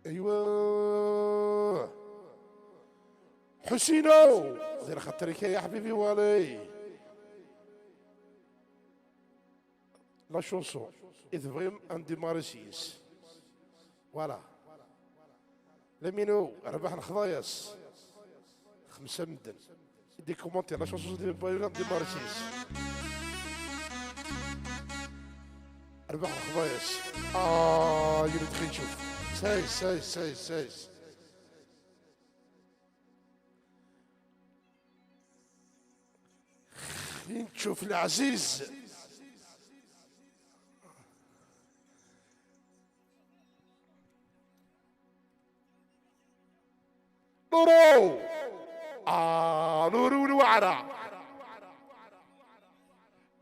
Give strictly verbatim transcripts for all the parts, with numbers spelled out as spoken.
ايوا حسينو، دير خاطرك يا حبيبي والي. لا شونسون اذ بغيم اندي ماريسيس. فوالا. لمينو ربح الخضاياس. خمسة مدن. دي كومونتير لا شونسون دي بغيم اندي ماريسيس. ربح الخضاياس. اه يلي دخل نشوف. سايس سايس سايس سايس. خلينا نشوف العزيز. نورو. اه نورو الوعرة.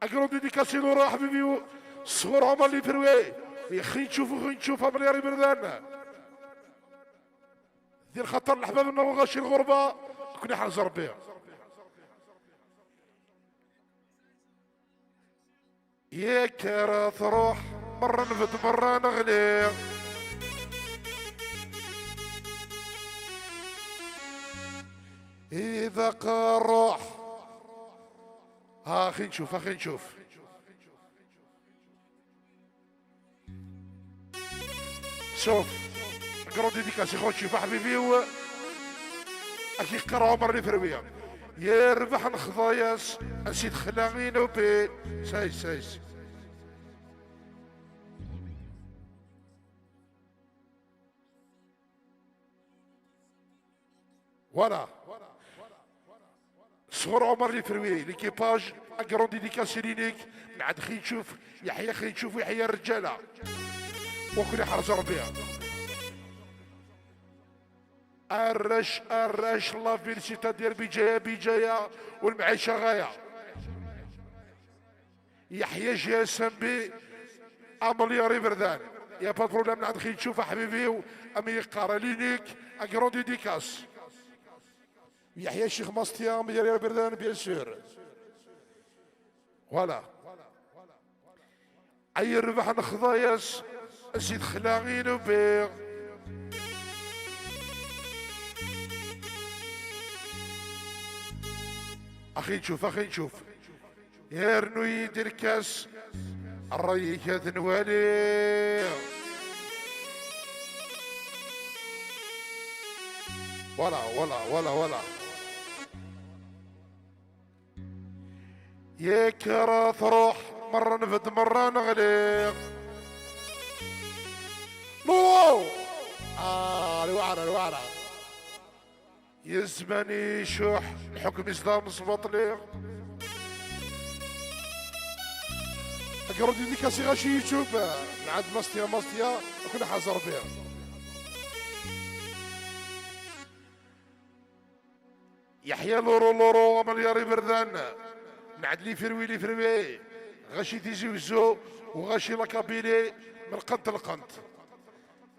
اكرون ديديكاسي نورو حبيبي. صغور عمر اللي فروي. يا خي نشوفو خي نشوف عمر يا ريبردان. دير خاطر الحباب انه غاشي الغربة. كنا حنزر بها. يا كرا تروح مرة نفد مرة نغلي. اذا قروح. ها خي نشوف ها خي نشوف. شوف. كرون ديديكاسي خوتي فحبيبي و اكي قرا عمر اللي فرويه. يربح نخضاياس. اسيد خلاغي نوبي. سايس سايس. فوالا. صغر عمر اللي فروي ليكيباج. اكرون ديديكاسي لينيك. من عند خي نشوف. يحيى خي نشوف ويحيى الرجاله. وكل يحرز ربي. الرش الرش لافيل سيتادير بجايه بجايه. والمعيشه غايه. يحيى جي اس ام بي. املياري بردان. يا با بروبليم عند خي تشوف حبيبي. امي قارا لينيك. اكرون ديديكاس. يحيى الشيخ ماستيا ملياري بردان بيان سور. فوالا. اي ربح نخضاياس. اسيد خلاغي نوبي. اخي نشوف اخي نشوف. يرنو يدير كاس. الريكات نوالي. فوالا فوالا فوالا فوالا. يا كرا تروح. مرة نفد مرة نغلي. نورو. اه الوعرة الوعرة. يا الزمان يشوح. الحكم يصدام صبط لي. اقرا ديديكاسي غاشي يوتيوب. العاد ماستيا ماستيا. كنا حاضر بها. يحيى لورو لورو ملياري بردان. نعد لي فروي لي فروي. غاشي تيزي وزو. وغاشي لاكابيلي. من القنت للقنت.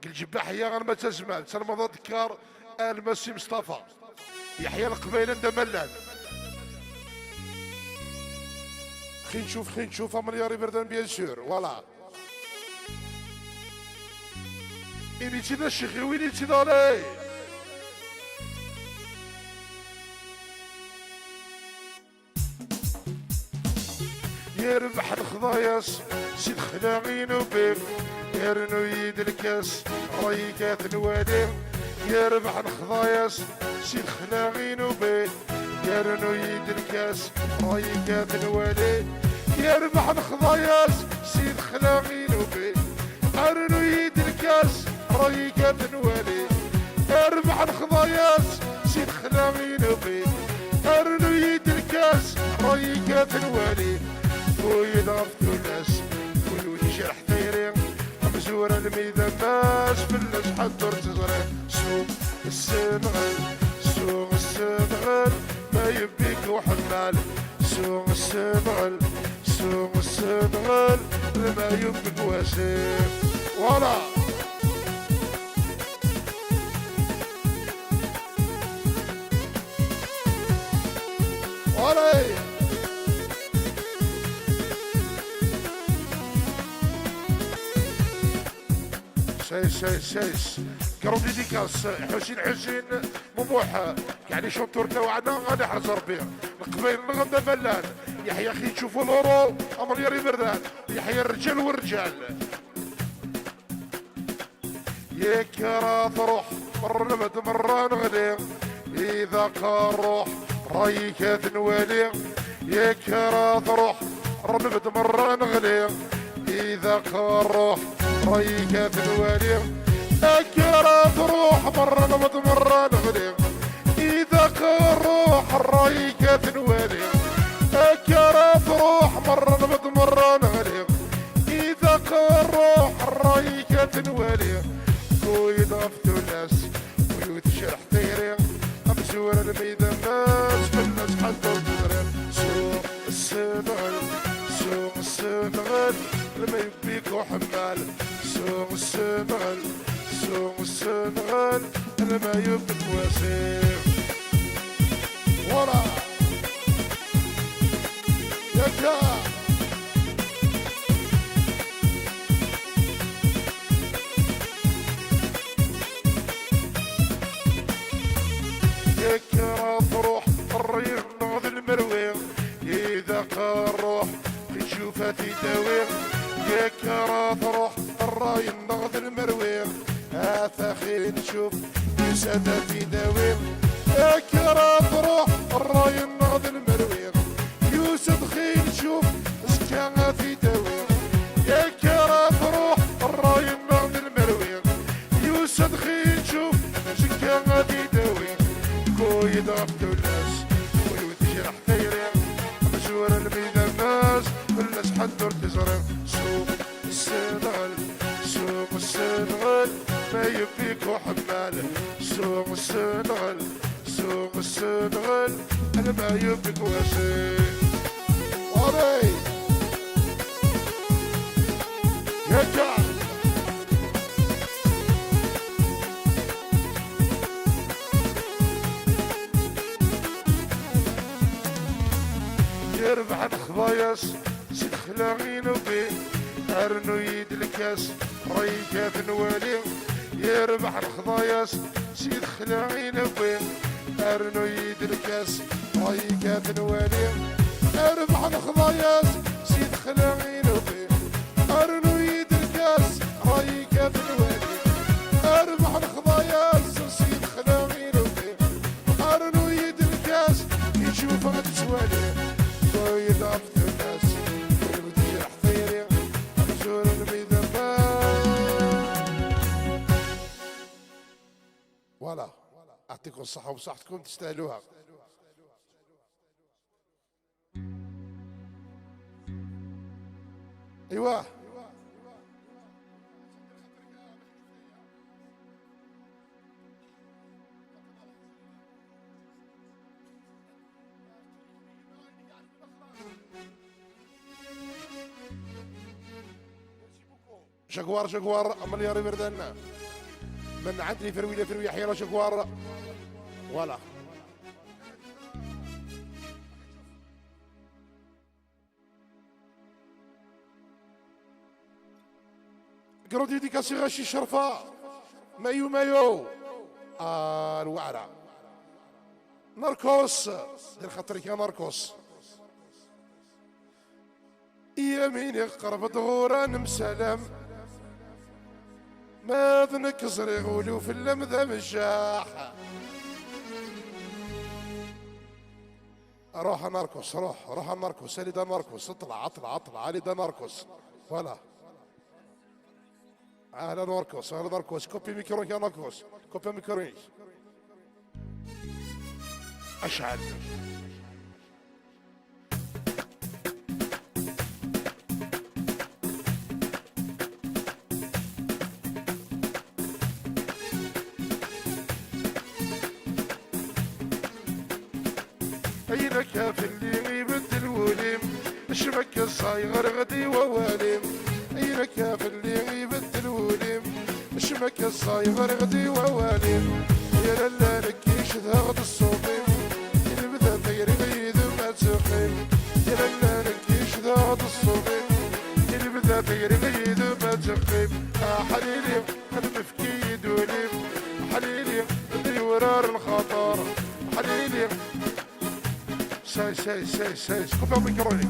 قل جباحية غير ما تزمال سلمى ذكر. المسي مصطفى. يحيى القبيل عند ملان. خي نشوف خي نشوف ملياري بردان بيان سور فوالا. إني تيدا الشيخ ويني تيدا لي. يربح الخضاياس. سيد خلاغي نوبي. يرنو يد الكاس. رايكات الوالي. يربح الخضاياس. سيد خلاغي نوبي. يرنو يد الكاس. رايكات الوالي. يربح الخضاياس. سيد خلاغي نوبي. ارنو يد الكاس. رايكات الوالي. اربح الخضاياس. سيد خلاغي نوبي. ارنو يد الكاس. رايكات الوالي. ويد غفتو الناس. ولو جرح ثيري. مزورة الميدان باش فلاش حد تزرع. سوق السنغل، سوق السنغل، ما يبيك وحمال. سوق السنغل، سوق السنغل، ما يبيك واسف. فوالا. فوالا. سايس سايس سايس. كرو ديديكاس حسين حسين مموح. يعني شونتور تاوعنا غادي يحرز ربي. القبايل نغد فلان. يحيى خيتشو فولورو. امر يا ريفردان. يحيى الرجال والرجال. ياك راه تروح مرة نبعد مرة نغلي. إذا قال روح رايك تنوالي. ياك راه تروح مرة نبعد مرة نغلي. إذا قال روح رايك تنوالي. ياك راه تروح مرة نبعد مرة نغلي. إذا قال روح رايك تنوالي. ياك راه تروح مرة نبعد مرة نغلي. إذا قال روح رايك تنوالي. كويد غفتو الناس ويوت شرح طيري. أمزور الميدان ناس فالناس حتى وتدري. سوق السنغل، سوق السنغل، لما يبيك وحمال. سوق السنغل، سوق السنغل، لما يبيك واسير. ورا. يا جا. ياك راه تروح الريح نغد المروي. إذا قال روح تشوفها في داوي. ياك راه تروح الراي نغد المروي. هاتا خير نشوف يسادة في داوي. ياك راه تروح الراي نغد المروي. يوسف خير نشوف زكا في داوي. ياك راه تروح الراي نغد المروي. يوسف خير نشوف زكا في داوي. كويد غفتو الناس ويوت جرح طيري. مزور الميدان الناس الناس حدور تزرع. سوق السنغل، سوق السنغل، ما يبيك وحمال. سوق السنغل، سوق السنغل، أنا ما يبيك واسي. أوري. يا جا. يربح الخضاياس سي دخلة غينوبي. أرنو يد الكاس ريكات نوالي. يربح الخضاياس سي دخلة غينوبي. أرنو يد الكاس ريكات نوالي. أربح الخضاياس سي دخلة غينوبي. أرنو يد الكاس ريكات نوالي. أربح الخضاياس سي دخلة غينوبي. أرنو يد الكاس يشوف غد سوالي. طيب عبد الناس وتجرح طيري. أمزور الميدان. فوالا، يعطيكم الصحة وبصحتكم، تستاهلوها. ايوه. جاكوار، جاكوار، مليار يبردان. من عندي فروي لفروي يحيى جاكوار. فوالا. قرودي ديكاسي غاشي شرفة. مايو، مايو. آه، الوعرة. ناركوس. دير خاطرك يا ناركوس. يا مين يقرب دغورا نمسلم. ما ذنك زريغ ولو في اللم ذا مجاح. روح ناركوس، روح، روح ناركوس، اللي دا ناركوس، اطلع، اطلع، اطلع، اللي دا ناركوس. فوالا. اهلا ناركوس، اهلا ناركوس، كوبي ميكرو يا ناركوس، كوبي ميكرو. اشعل. عينك في اللي يبدل وليم، اشمك الصايغر غدي وواليم. عينك في اللي يبدل وليم، اشمك الصايغر غدي وواليم. يا لالا لك يشد هغد الصوتيم، يلبدا تيري غيد ما تقيم. يا لالا لك يشد هغد الصوتيم، يلبدا تيري غيد ما تقيم. آه حليلي. سايس، سايس، سايس، سايس، كوبي الميكرو ليك.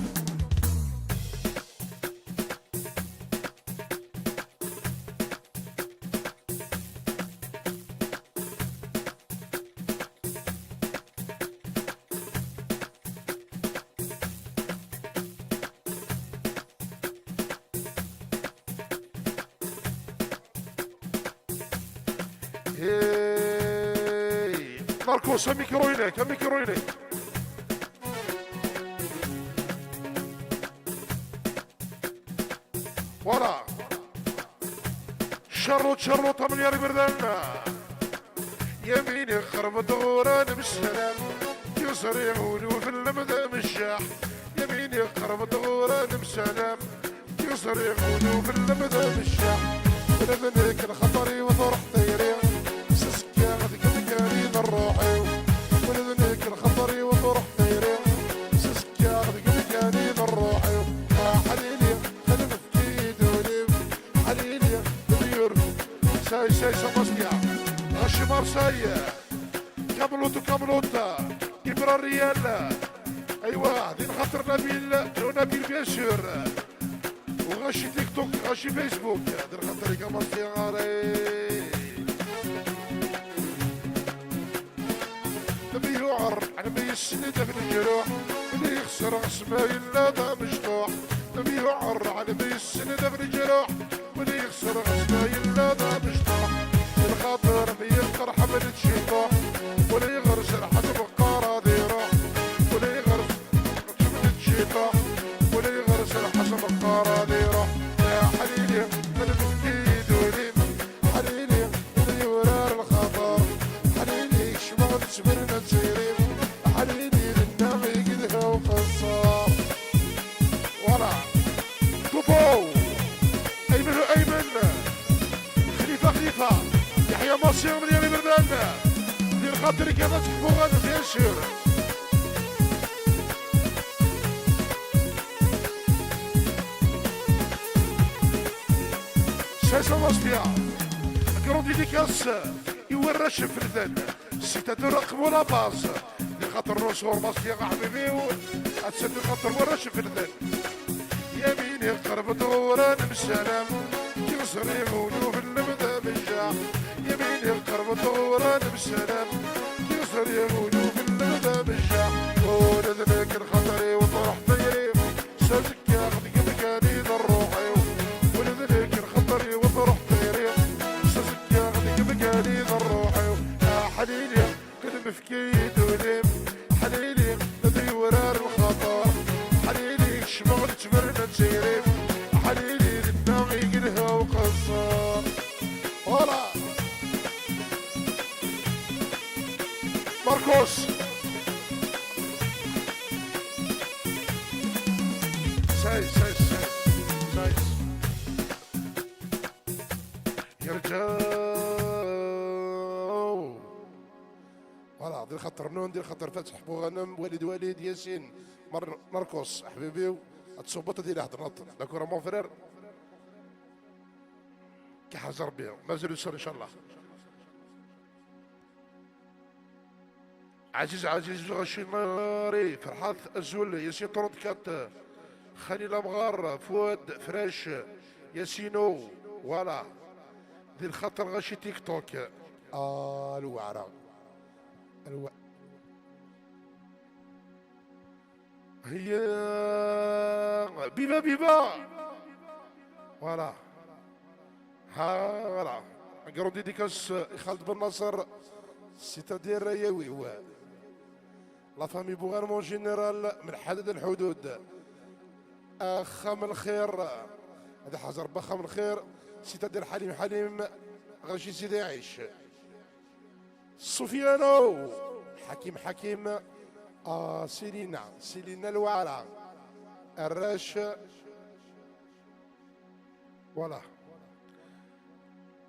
هاي. ماركوس، الميكرو هناك، الميكرو هناك. فوالا. شارلوت، شارلوت، مليار يبردان. يميني قرب دغوران بالسلام، يسري غلو في اللمدة مشاح. يميني قرب دغوران بسلام، يسري غلو في اللمدة مشاح. ولدنك الخطري وتروح طيري، سسكا غدك مكاني للروحي. ولدنك الخطري وتروح طيري، سسكا غدك مكاني للروحي. يا حليلي، خلف كيدوني، حليلي، مليون. ساي، ساي، سماستيا. غشي مارساي. كاملوت وكاملوت. كبر الريال. ايوا، دين خاطر نبيل، ونبيل بيان سور. وغاشي تيك توك، غاشي فيسبوك، دين خاطر كامل سياري. نبي يعر على ما يسند في الجروح، اللي يخسر غصبه الا ذا مجروح. نبي يعر على ما يسند في الجروح، واللي يخسر غصبه الا ذا مجروح. الخاطر ما يقدر حمل تشيطوح، واللي يغرس الحزم قارا ذي روح. واللي يغرس حزم تشيطوح، واللي يغرس الحزم قارا ذي روح. يا حليلي، قلبك كيدولي، حليلي، اللي ورار الخطر، حليلي، شمال تسبرنا تسيري، حليلي، للنغي قدها وقصار. فوالا. كوبو. ايمن، ايمن. خليفه، خليفه. يحيى ماسي، مليان بردان. دير خاطرك يا فتح بوغان، بيان سور. سي سيباستيان. كرون ديديكاس. يورش في الذن. سيتادو رقم ولا باز. لخاطر الرسول ماسكي غا حبيبي و-، هتسد الخاطر ورا شفردن. يميني قرب دوران بسلام، كيصري غلو في اللمدة مجا. يميني قرب دوران بسلام، كيصري غلو في اللمدة مجا. ولد لك الخطري وطرح طيري، سازك ياخذ كمكاني للروحي. ولد لك الخطري وطرح طيري، سازك ياخذ كمكاني للروحي. يا حليلي، كل مفكيد وليم حليلي، ذي ورار الخطر حليلي، شمغل تبرنا تيريم حليلي، للناغي قلها وقصر. فوالا. ماركوس. سايس، سايس، سايس، سايس. يرجعوا. فوالا، دير خاطر نون، دير خاطر فتح بوغنم، وليد وليد، ياسين، مر-، ماركوس، حبيبي، تصوبت دي لهد نط، داكور مون فرير. كي حاجة ربي، مازال يسر إن شاء الله. عزيز، عزيز، غشي ناري، فرحات أزول، ياسين ترونت كات، خليل أمغار، فؤاد، فراش، ياسينو، فوالا. دي الخاطر غشي تيك توك. آه، الوعرة. الو-، هي بيبا، بيبا. فوالا. ها، فوالا. غروند ديديكاس خالد بن ناصر. سيتادير ياوي هو. لا فامي بوغان مون جينيرال من حدد الحدود. أخ من الخير. هذا حاجة ربي أخ من الخير. سيتادير حليم حليم. غاشي سيدي يعيش. سفيانو. حكيم حكيم. آه، سيلينا، سيلينا الوعرة. الراش. فوالا.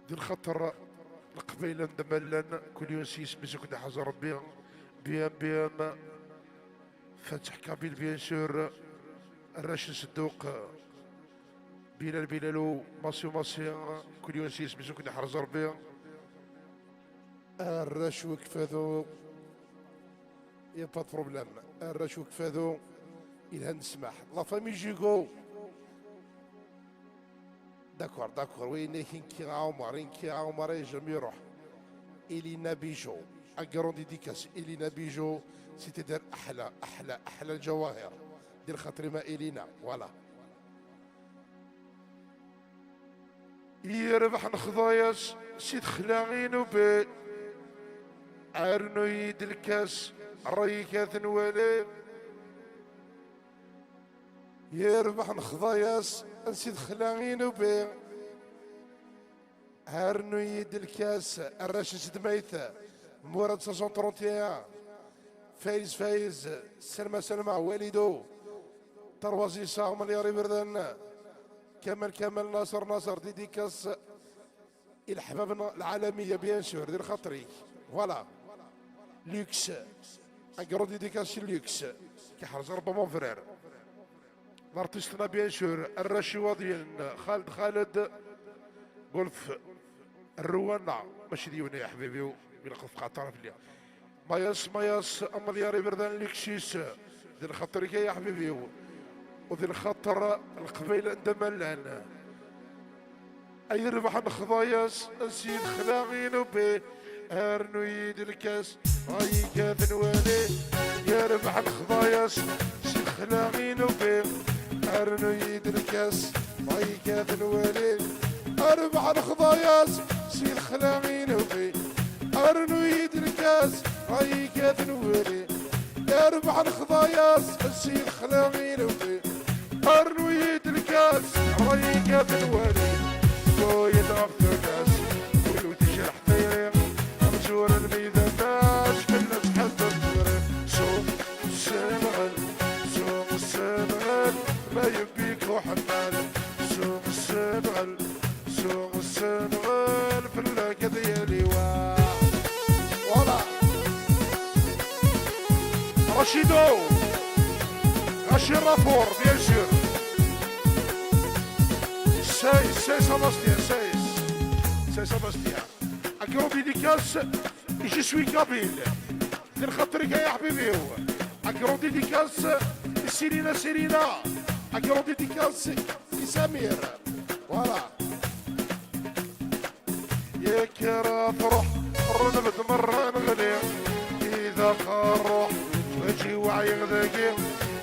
دي الخطر القبيلة ندملن كل يوم سيس مزوك نحز ربي. بيان بيان. فتح كابيل بيان سور. الراش صدوق. بلال بلالو. ماسيو ماسيا. كل يوم سيس مزوك نحرز ربي. الراش وكفاثو. يا با بروبليم. Arrac Ukfadu, ilha nesmaḥ. La famille Jugo. D'accord, d'accord. Oui, nekki Ɛumar, nekki Ɛumar ay jamais iruḥ. Elina Bijo. Un grand dédicace. Elina Bijo, c'est-à-dire أحلى، أحلى، أحلى الجواهر. Di lxaṭer-im a Elina, voilà. Yerbeḥ nexḍa-yas si texla i nubi, rnu-yi-d lkas, rray-ik ad t-nwali. Yerbeḥ nexḍa-yas si texla i nubi, rnu-yi-d lkas, arrac n Zedmayt, Murad cinq cent trente et un, Faiz Faiz, Selma Selma, Walido, Tarwazi Saɣ, Melyar Iberdan, Kamal Kamal, Naser Naser, dédicace i leḥbab n lɛalamiya, bien sûr, di lxaṭer-ik. Voilà. Luxe. Un grand dédicace i Luxe. K iḥrez Rebbi, mon frère. L'artiste-nneɣ, bien sûr, arrac Iwaḍiyen, Xaled Xaled, Golf Rwanda, mačči d yiwen, ya ḥbibi-w, ilaq tqaṭer fell-i. Mayas, Mayas, Amelyaṛ Iberdan Luksis, di lxaṭer-ik ay aḥbib-iw, u di lxaṭer Leqbayel anda ma llan. Ay rrbeḥ nexḍa-yas, si lexla i nubi, rnu-yi-d lkas, ay ikat nwali. Yerbeḥ nexḍa-yas, si lexla i nubi, rnu-yi-d lkas, ay ikat nwali. Rrbeḥ nexḍa-yas, si lexla i nubi, rnu-yi-d lkas, ay ikat nwali. Yerbeḥ nexḍa-yas, si lexla i nubi, rnu-yi-d lkas, ay ikat nwali. Tuyeḍ ɣef tullas, win ur tejreḥ tayri, amzur lmida mac fell-as ḥedd ur tezri. Suɣ ssenɣel, suɣ ssenɣel, ma yebbi-k uḥemmal. Suɣ ssenɣel, suɣ ssenɣel, fell-ak ad yali wa. Voilà. Rachido. Rachid Rafour, bien sûr. Sey, Sey Sébastien, Sey. Sey Sébastien. Un grand dédicace, et je suis kabyle. Di lxaṭer-ik ay aḥbib-iw. Un grand dédicace i Sirina, Sirina. Un grand dédicace i Samir. Voilà. Yekker ad truḥ, rnebd merra neɣli. Idaq rruḥ, ttwaǧi weɛyiɣ dagi.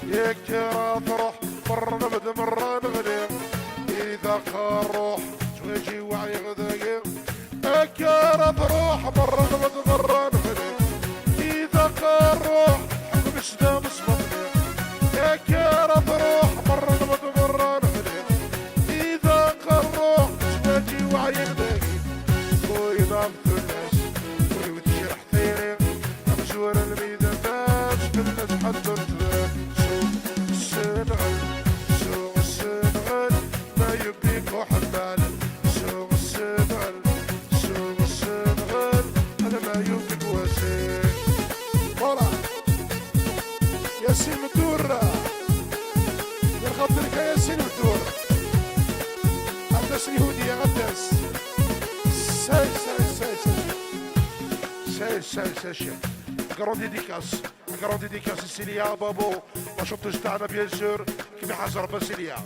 Yekker ad truḥ, rnebd merra neɣli. Idaq rruḥ, ttwaǧi weɛyiɣ dagi. Akka ara truḥ, merra newweḍ, merra nexdem. Idaq rruḥ, ḥekm ccda mesmeḍli. Akka ara truḥ, merra newweḍ, merra nexdem. Idaq rruḥ, ttwaǧi weɛyiɣ dagi. Buyḍa tullas, ur iwet jreḥ tayri. Amzur lmida bac fell-as ḥedd ur tebra. Suɣ ssenɣel, suɣ ssenɣel, ma yebbi-k uḥemmal. Suɣ ssenɣel, suɣ ssenɣel, ala ma yebbi-k wasif. Voilà. Yasin Metour. Di lxaṭer-ik a Yasin Metour. Atas Lyahudiya, atas. Say, say, say, say. Say, say, say, say. Grande dédicace. Grande dédicace à Célia Babo, la chanteuse تاعنا, bien sûr. Kem iḥaz Rebbi a Célia.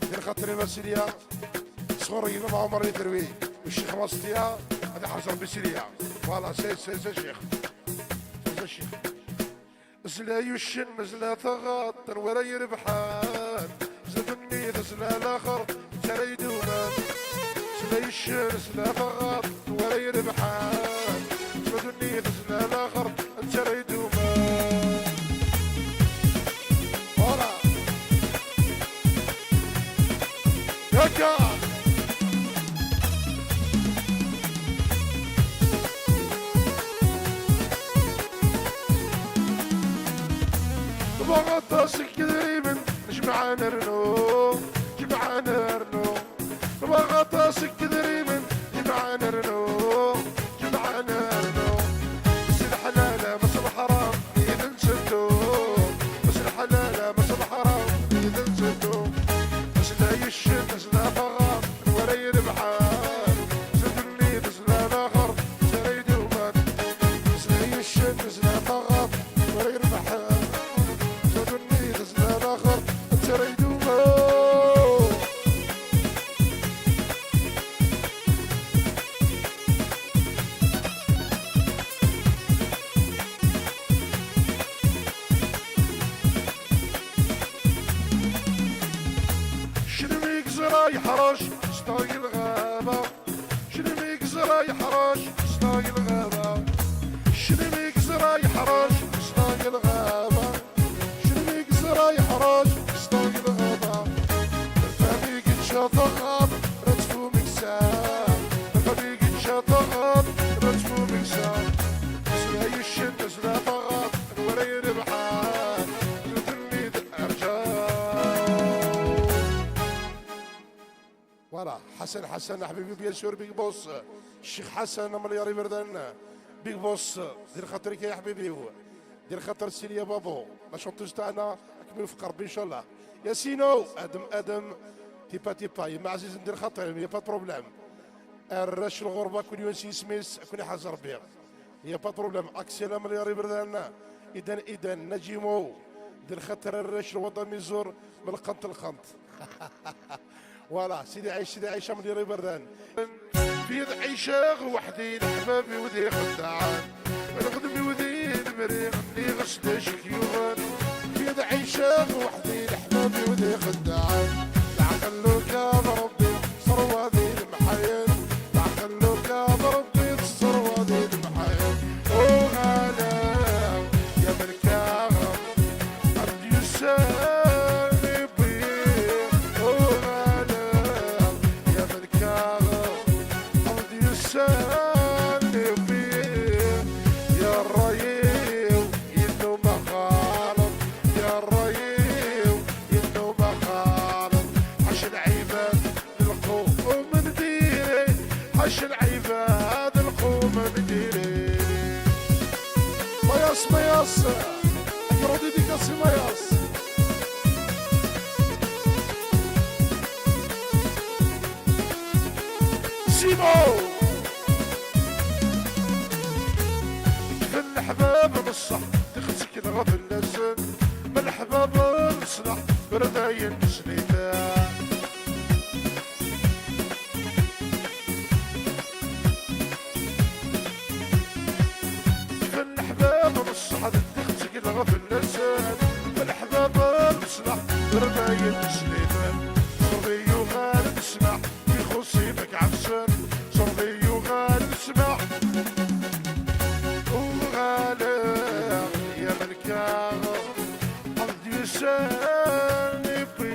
Di lxaṭer-im a Célia. Sɣur Imam Ɛumer Iderwi, u Ccix Masṭya, ad iḥrez Rebbi Célia. Voilà, say, say, say, Ccix. Say, Ccix. Zla yuccen, zla taɣaṭ, n wara irebḥen. Zla nnit, zla laxert, n tara idumen. Zla yuccen, zla taɣaṭ, n wara irebḥen. Zla nnit, zla laxert, n tara idumen. Voilà. Akka. Tebɣa aṭas n yedrimen, jemɛen rnu, jemɛen rnu. Tebɣa aṭas n yedrimen, jemɛen rnu, jemɛen rnu. S leḥlal, ma s leḥram, yid-nsen ddum. S leḥlal, ma s leḥram, yid-nsen ddum. Asla yeccen, asla taɣaṭ, n wara irebḥen. Zedni, asla laxert, n tara idumen. Asla yeccen, asla taɣaṭ, n wara irebḥen. Ḥasan, Ḥasan, a ḥbibi, bien sûr, Big Boss. Ccix Ḥasan, amelyaṛ iberdan. Big Boss, di lxaṭer-ik, a ḥbibi-w. Di lxaṭer Silya Babo, la chanteuse taɛna, ad kem-iwefeq Ṛebbi, ncallah. Yasino, Adem, Adem, tipa, tipa, yemma ɛzizen di lxaṭer-im, y a pas de problème. Arrac n lɣerba, kul yiwen s yisem-is, ad ken-iḥrez Ṛebbi. Y a pas de problème, Axel amelyaṛ iberdan, Idan, Idan, Najimo, di lxaṭer arrac n lwaḍa mi zur, melqent lqent. Voilà, Sidi Ɛic, Sidi Ɛic amelyaṛ iberdan. Fi d ɛiceɣ weḥdi, leḥbab-iw d ixeddaɛen, lxedm-iw d inemri, nniɣ-as d acu k-yuɣen. Fi d ɛiceɣ weḥdi, leḥbab-iw d ixeddaɛen, leɛqel lukan Ṛebbi, ṣṣerwa di lemḥayen, leɛqel lukan Ṛebbi, ṣṣerwa di lemḥayen. Uɣaleɣ, ya melkaɣ, ad d-yusan iwwi. Uɣaleɣ, ya melkaɣ, ad d-yusan iwwi. Ya ṛṛay-iw, yennum axaleḍ, ya ṛṛay-iw, yennum axaleḍ. Ḥac lɛibad, lqum n diri, ḥac lɛibad, lqum n diri. Mayas, Mayas, agrandi dédicace Mayas. Simo. Kfen leḥbab n ṣṣeḥ, tixsi-k dɣa fell-asen, ma leḥbab n ṣṣlaḥ, berdayen n ssnita. Kfen leḥbab n ṣṣeḥ, d ddix ttgleɣ fell-asen, ma leḥbab n ṣṣlaḥ, berdayen n ssnita. Ṣṣerdi yuɣal d ssmaḥ, ixuṣṣ imek ɛefsen, ṣṣerdi yuɣal d ssmaḥ. Uɣaleɣ ya melkaɣ, ad d-yusan iwwi.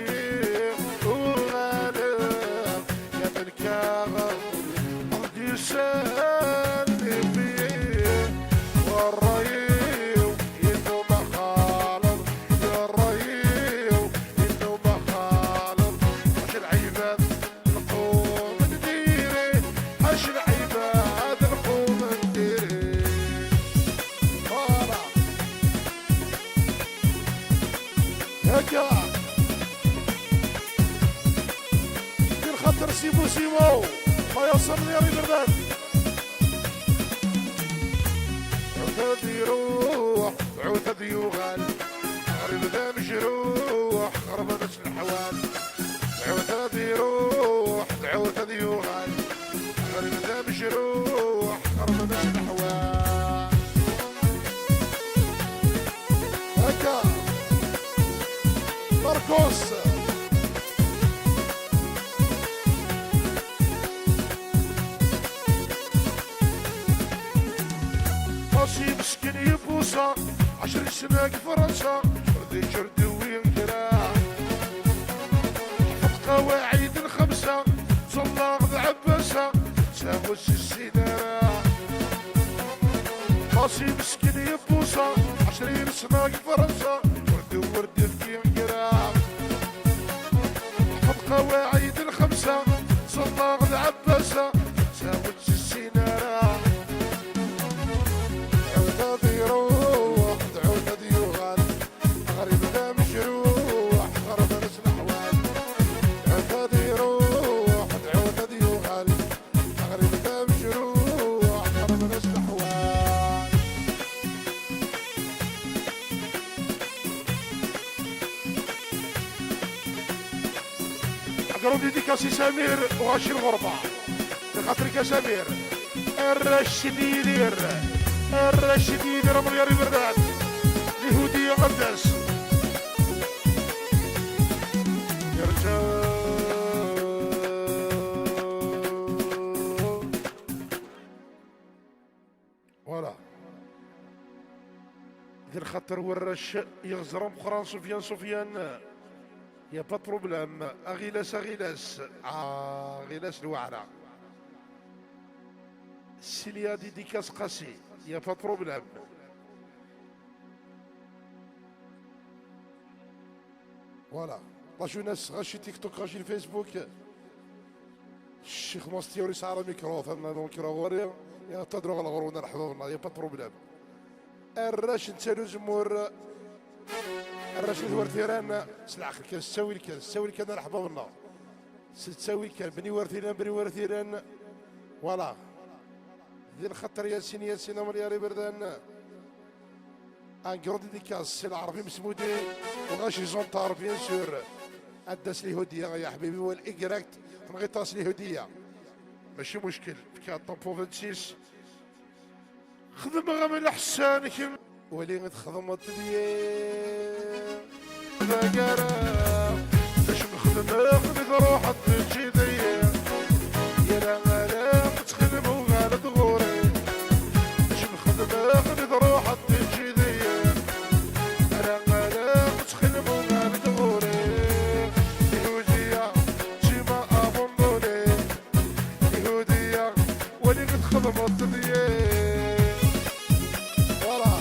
Uɣaleɣ ya melkaɣ, ad d-yusan iwwi. Wa ṛṛay-iw yennum axaleḍ, ya ṛṛay-iw yennum axaleḍ. Ḥac lɛibad, lqum n diri, ḥac lɛibad, lqum n diri. Voilà. Akka. Di lxaṭer Simo, Simo, ma yaṣam di iberdan. Ɛud ad iruḥ, ɛud ad yuɣal, ɣrib d amejruḥ, ɣerben-as leḥwal. Ɛud ad iruḥ, ɛud ad yuɣal, ɣrib d amejruḥ, ɣerben-as leḥwal. Akka. Marcos. Ɣas imesken yebbuṣa, ɛecrin sna deg Fransa, ur d-iǧer dewwi kra. Ḥfeḍ qawaɛid lxemsa, ẓellaɣ d Ɛebbasa, netta ur s-issin ara. Ɣas imesken yebbuṣa, ɛecrin sna deg Fransa, ur d-, ur d-ifki kra. Ḥfeḍ qawaɛid lxemsa, ẓellaɣ d Ɛebbasa, netta ur s-issin ara. Ɛud ad iruḥ, ɛud ad yuɣal, ɣrib d amejruḥ, ɣerben-as leḥwal. Ɛud ad iruḥ, ɛud ad yuɣal, ɣrib d amejruḥ, ɣerben-as leḥwal. Agrandi dédicace i Samir u Racid Ɣerba. Lxaṭer-ik a Samir. Arrac n Yidir. Arrac n Yidir, amelyaṛ iberdan. Lihudi iqeddes. Yerǧa. Voilà. D lxaṭer warrac iɣzer ameqqran Sufyan, Sufyan. Y a pas de problème. Aɣilas, aɣilas. Ah, aɣilas lwaɛra. Silya dédicace Qasi. Y a pas de problème. Voilà. La jeunesse, ɣaci TikTok, ɣaci Facebook. Ccix Mastiur yesɛa amikru, terna amikru ɣur-i. Iɣeṭṭa-d ɣer ɣur-wen ar ḥbabna, y a pas de problème. Arrac n Tala Uzemmur, arrac n Twertiran, s leɛqel kan, s ttawil kan, s ttawil kan ar ḥbabna. S ttawil kan, bni Wertiran, bni Wertiran. Voilà. Di lxaṭer Yasin, Yasin Amelyaṛ Iberdan. Un grand dédicace, c'est Lɛerbi Mesmudi, u Ɣaci Zontar, bien sûr. Adda s Lihudiya, ya ḥbibi, wal Y, tenɣiḍ-as Lihudiya. Mačči muckel, fkiɣ ṭampu vingt-six. Xedmeɣ am leḥsan kemm. Wali i txedmeḍ deg-i. Tagara, bac mxedmeɣ mi truḥeḍ teǧǧiḍ-iyi. Yal ara ttxil muɣal-d ɣur-i. Bac mxedmeɣ mi truḥeḍ teǧǧiḍ-iyi. Ara ara ttxil muɣal-d ɣur-i. Ihudiya, tu m'as abandonné. Ihudiya, wali i txedmeḍ deg-i. Voilà.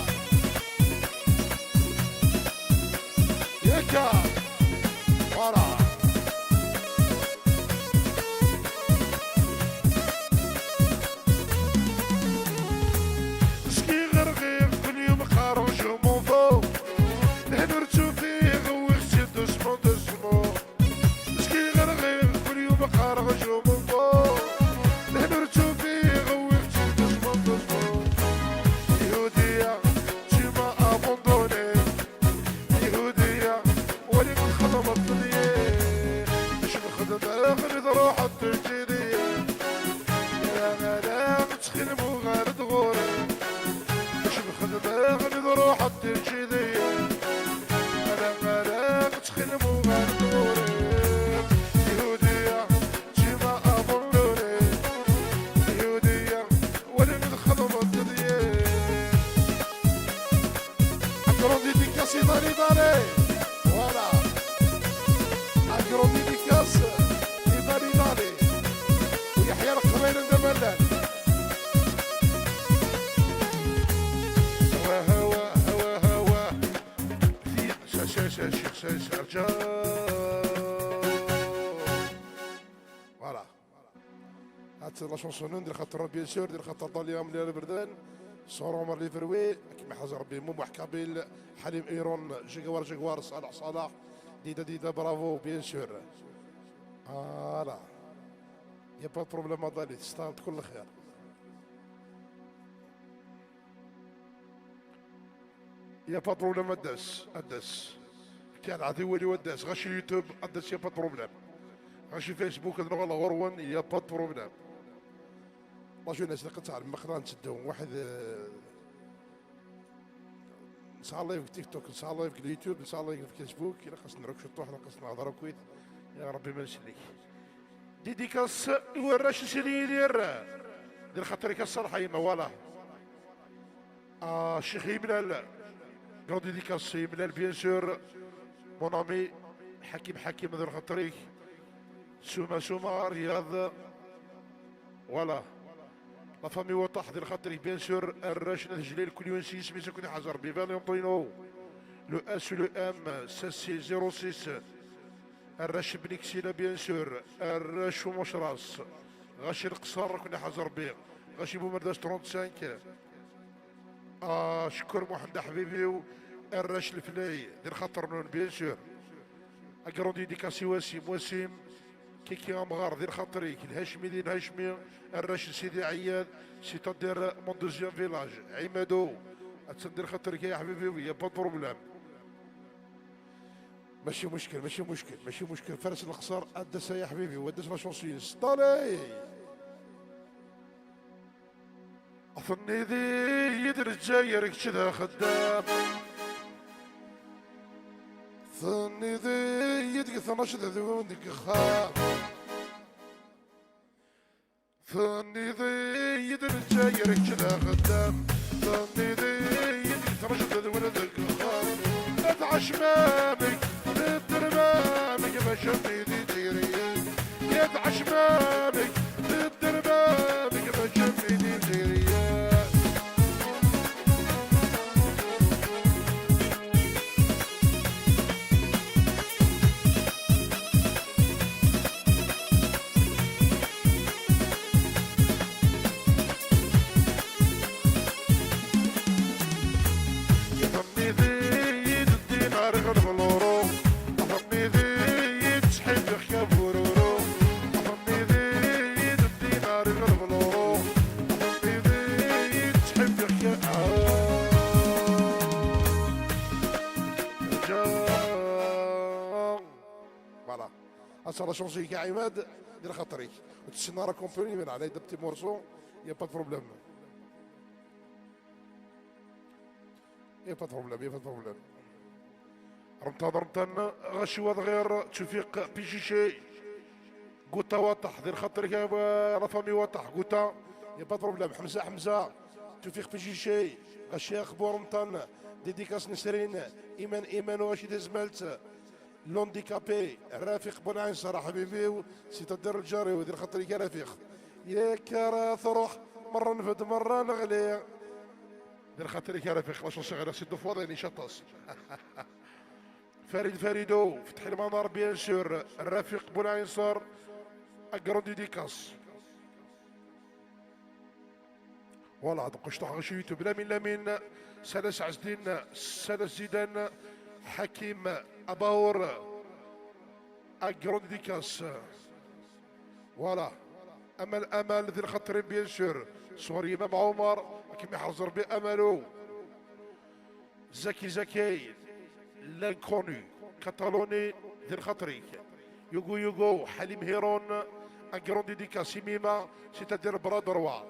Yakka. Voilà. Skiɣ rɣiɣ, kul yum qqareɣ je m'en fous. Lehna ur ttufiɣ, wwiɣ-tt-id doucement, doucement. Skiɣ rɣiɣ, kul yum qqareɣ je m'en fous. Lehna ur ttufiɣ, wwiɣ-tt-id doucement, doucement. Ihudiya, tu m'as abandonné. Ihudiya, wali txedmeḍ deg-i. Bac mxedmeɣ mi truḥeḍ teǧǧiḍ-iyi. Ara ara ttxil muɣal-d ɣur-i. Bac mxedmeɣ mi truḥeḍ teǧǧiḍ-iyi. Ara ara ttxil muɣal-d ɣur-i. Ihudiya, tu m'as abandonné. Ihudiya, wali i txedmeḍ deg-i. Un grand dédicace, Dani, Dani. Voilà. Un grand dédicace, Dani, Dani. U Yeḥya Leqbayel anda ma llan. Hawa, hawa, hawa, hawa. Sa, sa, sa, sa, sa, sa, sa. Voilà. Hat la chanson-nni, di lxaṭer, bien sûr, di lxaṭer Dali Amelyaṛ Iberdan, Sor Omar Liverwi, akken iḥaz Rebbi, Mumuḥ Kabil, Ḥalim Iron, Jaguar Jaguar, Ṣaleḥ Ṣaleḥ, Dida Dida, bravo, bien sûr. Voilà. Y a pas de problème, a Dali, testaɣ-d kul lxir. Y a pas de problème, ad d-tas, ad d-tas. Kan ɛad iwali ad d-tas, ɣaci YouTube, ad d-tas, y a pas de problème. Ɣaci Facebook, ad nuɣal ɣur-wen, y a pas de problème. La jeunesse, ilaq ad teɛlem, aql-aɣ ntteddu, waḥed, eh, nesɛa live deg TikTok, nesɛa live deg YouTube, nesɛa live deg Facebook, ilaq ad s-nerr akk ciṭuḥ, ilaq ad s-nehder akkit. Ya Rebbi, ma nsellek. Dédicace i warrac n Sidi Yidir. Di lxaṭer-ik a Ṣṣaleḥ a yemma, voilà. Ah, Ccix Yimlal. Grande dédicace i Yimlal, bien sûr. Mon ami, Ḥakim Ḥakim, di lxaṭer-ik. Suma Suma, Riyad. Voilà. La famille Waṭaḥ, di lxaṭer-ik, bien sûr. Arrac n At Jlil, kul yiwen s yisem-is, ad ken-iḥaz Rebbi. Valentino. Le S, le M, sept six zéro six. Arrac n Bni Ksila, bien sûr. Arrac n Umecras. Ɣaci Leqṣer, ad ken-iḥaz Rebbi. Ɣaci Bumerdas trente-cinq. Ah, Cekkur Muḥend aḥbib-iw, arrac Leflay, di lxaṭer-nwen, bien sûr. Un grand dédicace i Wasim, Wasim, Kiki Amɣar, di lxaṭer-ik, Lhacmi di Lhacmi, arrac n Sidi Ɛiyad, c'est-à-dire mon deuxième village, Ɛimado, attan di lxaṭer-ik, ay aḥbib-iw, y a pas de problème. Mačči muckel, mačči muckel, mačči muckel, Fares Leqṣer, ad d-tas ay aḥbib-iw, ad d-tas la chanson-ines, Ṭalay! Tenniḍ-iyi-d Lezzayer kečč d axeddam. Tenniḍ-iyi-d deg tnac d adwun deg uxxam. Tenniḍ-iyi-d Lezzayer kečč d axeddam. Tenniḍ-iyi-d deg tnac d adwun deg uxxam. Ad tɛacem amek, teddrem amek, mačči am tid izzayriyen. Ad tɛacem amek, teddrem amek, mačči am tid izzayriyen. Tala chance-ik a Ɛimad, di lxaṭer-ik. Ur tessineḍ ara complément, ɛla yedda petit morceau, y a pas de problème. Y a pas de problème, y a pas de problème. Rmtan, Rmtan, ɣaci wa d ɣir Tufiq Pichichi. Guta Waṭaḥ, di lxaṭer-ik a la famille Waṭaḥ, Guta. Y a pas de problème, Ḥemza, Ḥemza. Tufiq Pichichi, ɣaci axbu Rmtan. Dédicace Nesrin, Iman, Iman, ɣaci d azmalt. L'handicapé, Rafiq Boulaïnsar, ḥbibi-w, c'est-à-dire lǧar-iw, di lxaṭer-ik a Rafiq. Yak ara truḥ, merra nbedd, merra neɣli. Di lxaṭer-ik a Rafiq, la chance ɣer si Dufaḍin, icaṭ-as. Farid Farido, Fetḥi Lmanar, bien sûr, Rafiq Boulaïnsar, a grande dédicace. Voilà, donc je t'en remercie YouTube. Lamine, Lamine, Salas Azdin, Salas Zidane, Hakim Abaour, a grande dédicace. Voilà. Amal, Amal, di lxaṭer-im, bien sûr. Sɣur Imam Omar, akken iḥrez Rebbi amalu. Zaki Zaki, l'inconnu, Catalogne, di lxaṭer-ik. Yugo Yugo, Halim Hiron, un grand dédicace, Imima, c'est-à-dire bras droit.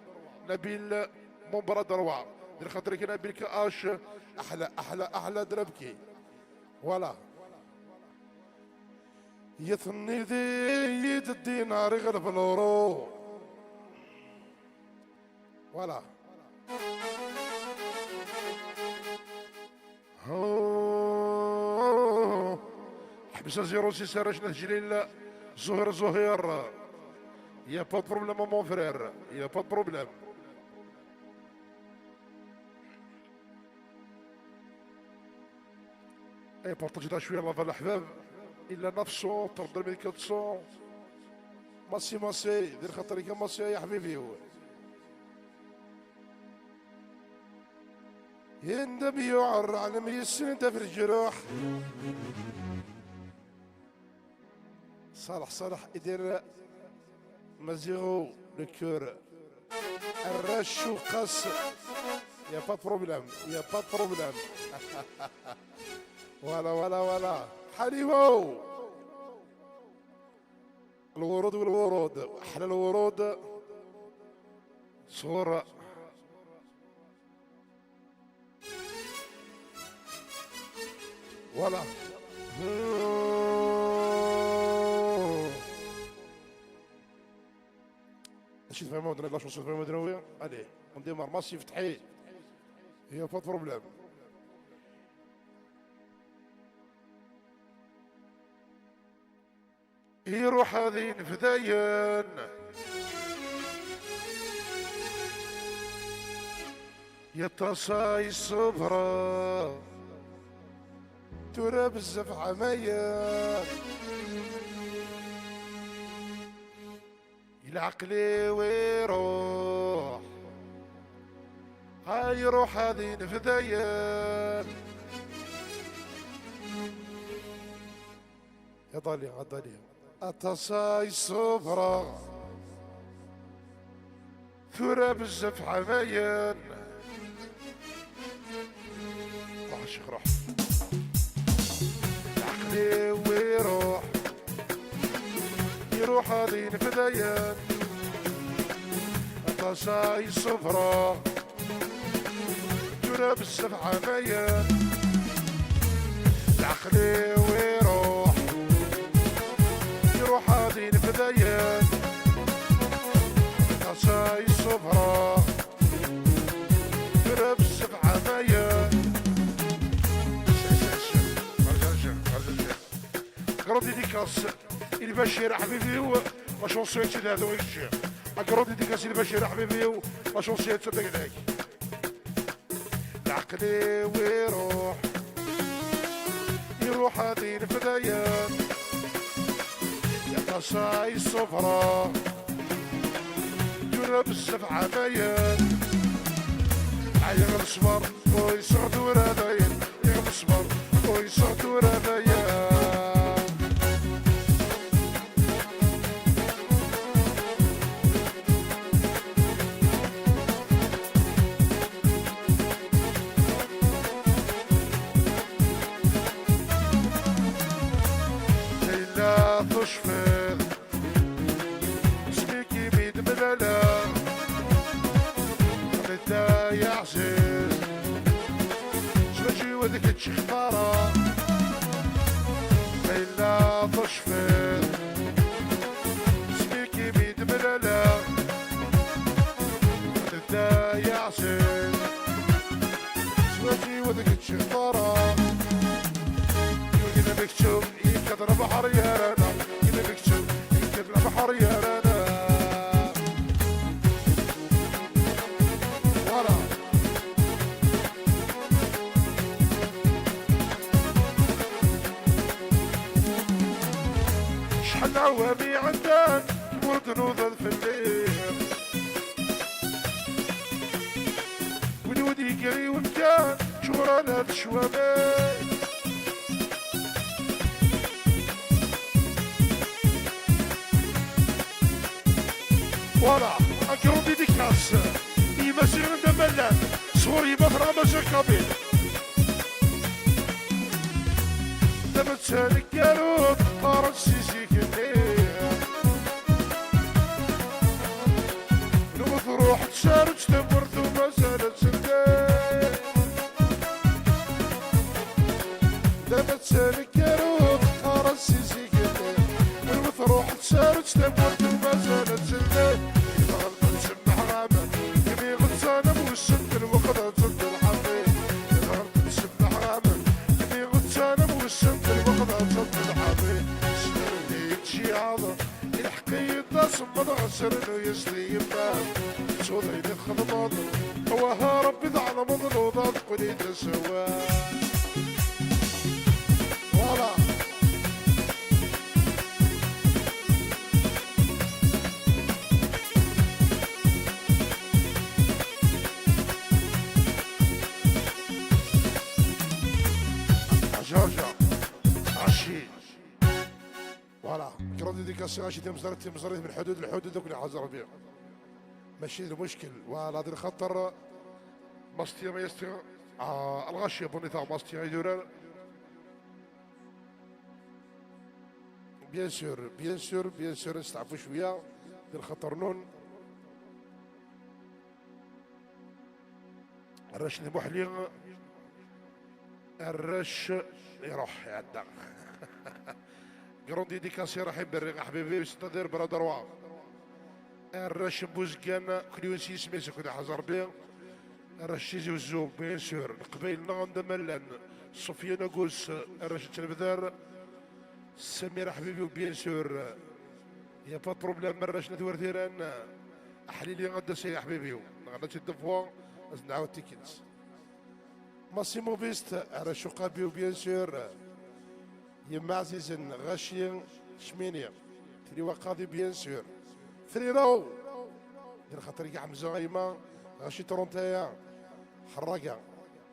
Nabil, mon bras droit. Di lxaṭer-ik, Nabil K H, أحلى، أحلى، أحلى دربكي. Voilà. Yetenni-d-, yi-d الدينار يغلب l'euro. Voilà. Oh. Ḥbes a zéro six, arrac n At Jlil, Zuhir, Zuhir. Y a pas de problème, mon frère. Y a pas de problème. اي بارطاجي شويه لافا الاحباب. الا neuf cents, trente-deux mille quatre cents. ماسي، ماسي، دير خاطرك يا ماسي يا حبيبي. يندم يعر على ميسن انت في الجروح. صالح، صالح يدير مزيغو لو كور. الرش وقص. يا با بروبليم، يا با بروبليم. ولا، ولا، ولا. حليمو. الورود والورود، أحلى الورود. صورة. Voilà. ماشي تفهموا درنا لا شونسون، تفهموا درنا ويا. Allez, on démarre. ماسي فتحي. Il y a pas de problème. يروح هذه نفدايا. يا تصاي الصبرة، ترى بزاف عمايا. العقل ويروح، هاي يروح هذه نفدايا. يا ضالي، يا ضالي. أتصاي الصبرة، ثورة بزاف عمايل. روح الشيخ، روح. عقلي ويروح، يروح هذه نفدايا. أتصاي الصبرة، جرى بالسبعة مية. العقل ويروح، يروح هذه البداية. قصاي الصبرة، جرى بالسبعة مية. Grande dédicace, البشير حبيبي، و la chanson est là, donc je. Grande dédicace, البشير حبيبي، و la chanson est là. العقل ويروح، يروح هذه الفدايا. يا قصاي الصفرة، جرب السبعة مية. عير الصبر ويسرد ولا داير، يغلب الصبر ويسرد ولا داير. إلا تشفي لا، خليتها يا عزيز، شو جيودك تشخفارة، إلا تشفي، سميكي بيد ملالا، خليتها يا عزيز، شو جيودك تشخفارة، يوجد مكتوب يكتب البحر يا رانا، يوجد مكتوب يكتب البحر يا رانا. Voilà. شحال عوامي عندك، تموت نوض في الليل. ولودي يجري وانت شغل انا تشوامي. Voilà, un grand dédicace. Il m'a serré de malade. Sourire, ma fera ma je cabine. دابا تسالك يا رود، قارن سيزيك الليل. نوض روح تسالك تمرت وما زالت سلكان. دابا تسالك كاروت، خرج سيزيكتي. والمطروح تسالت تموت وما زالت سلكان. يضرب تسمح غامة، كمي غزالة موسم الوقت ضد الحظي. يضرب تسمح غامة، كمي غزالة موسم الوقت ضد الحظي. سلام ليك شي عظم. الحقيقة صمد غسل ويسلي يما. صوتي اللي خدمض. وها ربي ذا على مظلوضة تقولي تسوى. Voilà. Georgia. Rachid. Voilà. Grande dédicace à Rachid Mzari, Mzari من الحدود للحدود، دوك اللي حاضر بيه. ماشي المشكل. Voilà، هذا الخطر. ماستيا، ماستيا. آه، الغاشية بونيتا ماستيا يدوران. Bien sûr, bien sûr, bien sûr، نستعفوا شوية. هذا الخطر نون. الرش المحلي، الرش يروح يعدى. Grande dédicace راح يبري حبيبي، c'est-à-dire برادر وا. الرش بوزكان كليونسي سميسو كنا حزر بيه. الرش تيزي وزو، bien sûr. القبايل نغم دملان. صوفيا ناقوس، الرش تلبدار. سمير حبيبي، bien sûr. Y a pas de problème، الرش نثور ثيران. أحليلي غدا سي حبيبي. نغدا تدفوا، نعاود تيكنت. ماسيمو بيست، على شقابيو، bien sûr. يما عزيزن، غاشي شميني. تريوا قاضي، bien sûr. فريرو. دير خاطر يا حمزة غيما، غاشي ترونتايا. حراقة.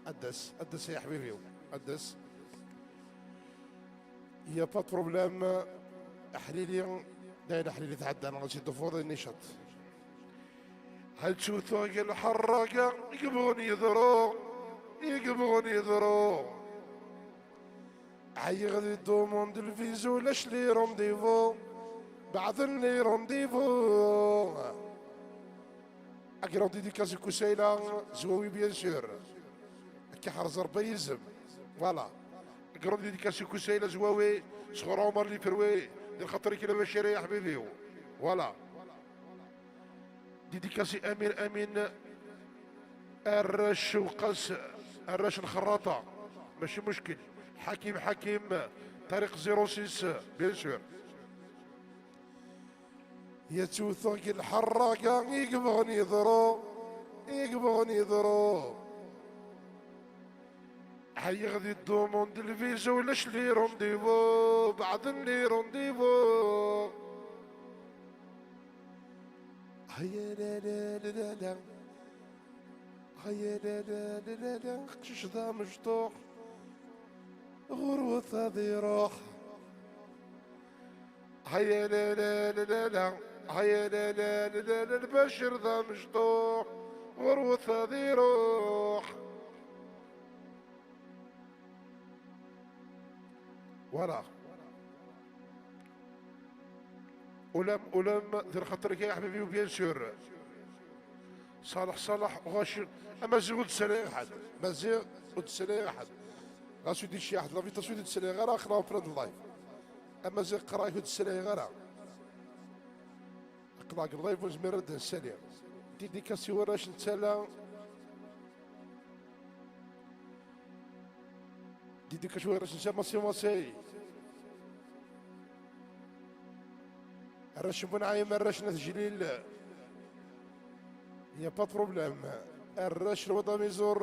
أدس، أدس يا حبيبي. أدس. Y a pas de problème. أحليلي. داين أحليلي تعدى، أنا غاشي دفور النشاط. هل تشوفوا الحراقة يقبغون يضروا، يقبغون يضروا. عيغ دي دوموند الفيزو لاش لي رونديفو، بعد لي رونديفو. اكرون ديديكاس كوسيلة زواوي bien sûr. كي حرز ربي يلزم. Voilà. اكرون ديديكاس كوسيلة زواوي، صغر عمر لي فروي، دير خاطرك الا باش يا حبيبي. Voilà. ديديكاسي أمير أمين، الرش وقاس، الرش الخراطة، ماشي مشكل. حكيم حكيم، طريق zéro six، bien sûr. يا توثق الحراقة يقبغني ضرو، يقبغني ضرو. هيا غادي دوموند الفيزا ولاش لي رونديفو، بعد لي رونديفو. هيا لا لا لا لا لا. هيا لا لا لا لا لا. قشش ذا مشطوح. غروة هذه روح. هيا لا لا لا لا لا. هيا لا لا لا لا لا. البشر ذا مشطوح. غروة هذه روح. Voilà. Ulam, ulam, di lxaṭer-ik, a ḥbibi, bien sûr. Ṣaleḥ, Ṣaleḥ, ɣaci, Amaziɣ ur d-ssalayeɣ ḥedd. Maziɣ ur d-ssalayeɣ ḥedd. Ɣas ur d-yecci ḥedd, l'invitation ur d-ssalayeɣ ara, aql-aɣ en plein live. Amaziɣ, qqareɣ-ak ur d-ssalayeɣ ara. Aql-aɣ live, ur nezmir ad d-nessali. Dédicace i warrac n Tala. Dédicace i warrac n Tala, merci, merci. Arrac n Bunɛim, arrac n At Jlil. Il n'y a pas de problème. Arrac n Wad Amiẓur.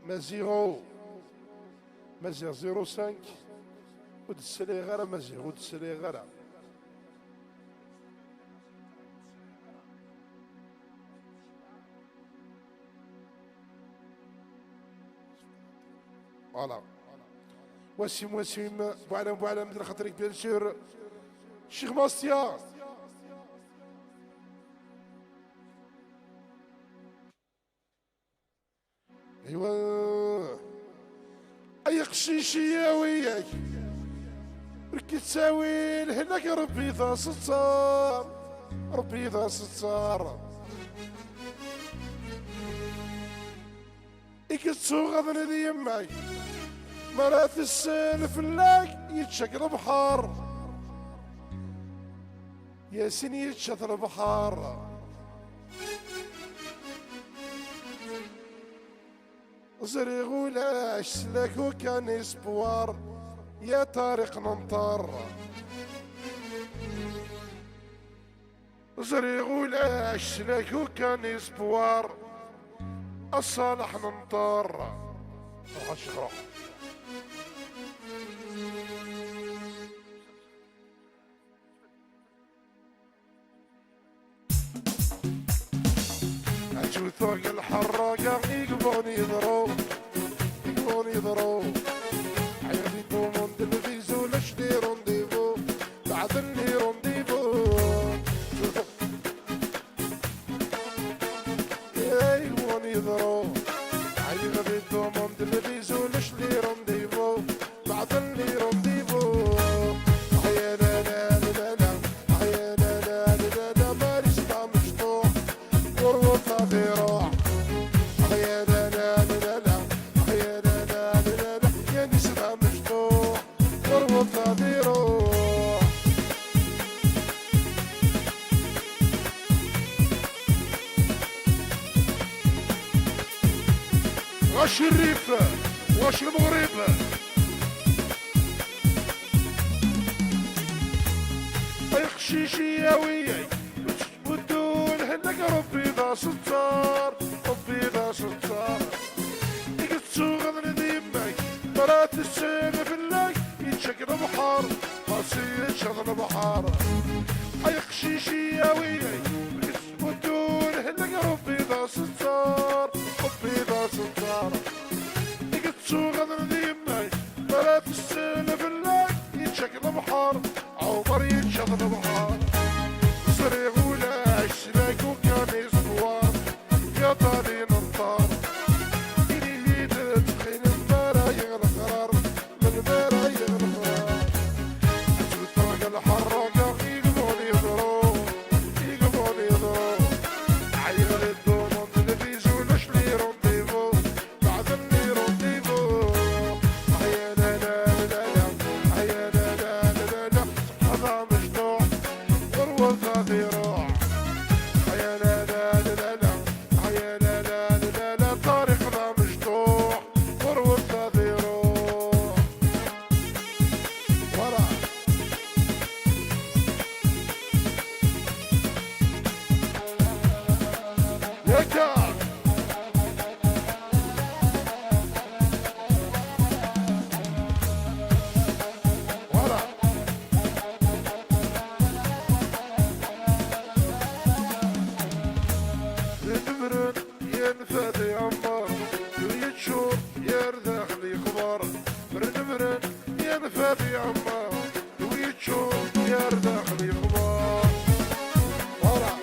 Maziɣ. Maziɣ zéro cinq. Ur d-ssalayeɣ ara Maziɣ, ur d-ssalayeɣ ara. Voilà. Wasim, Wasim, Buɛlam, Buɛlam, di lxaṭer-ik, bien sûr. Ccix Mastia. Aywa. Ay aqcic, yawi-yak. Ur k-yettawi lehna-k, Rebbi d asettar. Rebbi d asettar. I yettuɣaḍen d yemma-k, mi ara tessen fell-ak, yečča-k lebḥer. Yasin yečča-t lebḥer. Ẓriɣ ulac s-lak ukan espoir, ya Ṭariq Nenṭer. Ẓriɣ ulac s-lak ukan espoir, a Ṣaleḥ Nenṭer. Ruḥ a Ccix, ruḥ. Ad tewteɣ deg lḥerraga i yebɣun yeḍru, i yebɣun yeḍru. Ɛyiɣ di tumund lbiz ulac di rendez-vous, beɛden les rendez-vous. Ay wan yeḍru, ɛyiɣ di tumund lbiz ulac les rendez-vous, beɛden les rendez-vous. Aya la la la la la, aya la la la la la, Maris d amecṭuḥ, ɣur-wen ad iruḥ. Aya la la la la la, aya la la la la la, Yanis d amecṭuḥ, ɣur-wen ad iruḥ. Ɣac rrif, ɣac lmeɣrib. Ay qcic, yawi-yak. Uddu lehna-k, Rebbi d asettar, Rebbi d asettar. I yettuɣaḍen d yemma-k, mi ara tessen fell-ak, yečča-k lebḥer, xas yečča-t lebḥer. Ay aqcic, yawi-yak, uddu lehna-k, Rebbi d asettar, Rebbi d asettar. I yettuɣaḍen d yemma-k, mi ara tessen fell-ak, yečča-k lebḥer, Ɛumer yečča-t lebḥer. Ẓriɣ ulac s-lak ukan espoir, ya Ṭariq Nenṭer. Ini-yi-d ttxil melmi ara yeɣleq ɣrar, melmi ara yeɣleq ɣrar. Ad tewteɣ deg lḥerraga i yebɣun yeḍru, i yebɣun yeḍru. Ɛyiɣ di ddunun n lbiz ulac les rendez-vous. Beɛden les rendez-vous. Aya la la la la, aya la la la la la. Ṭariq d amecṭuḥ, ɣur-wen ad iruḥ. Aya la la la la la, aya la la la la la. Ṭariq d amecṭuḥ, ɣur-wen ad iruḥ. Voilà. Yakka. Voilà. Lemren yenfa di ɛemmer, ur yeččur yar daxel yexbar. Lemren yenfa di ɛemmer, ur yeččur yar daxel yexbar. Voilà.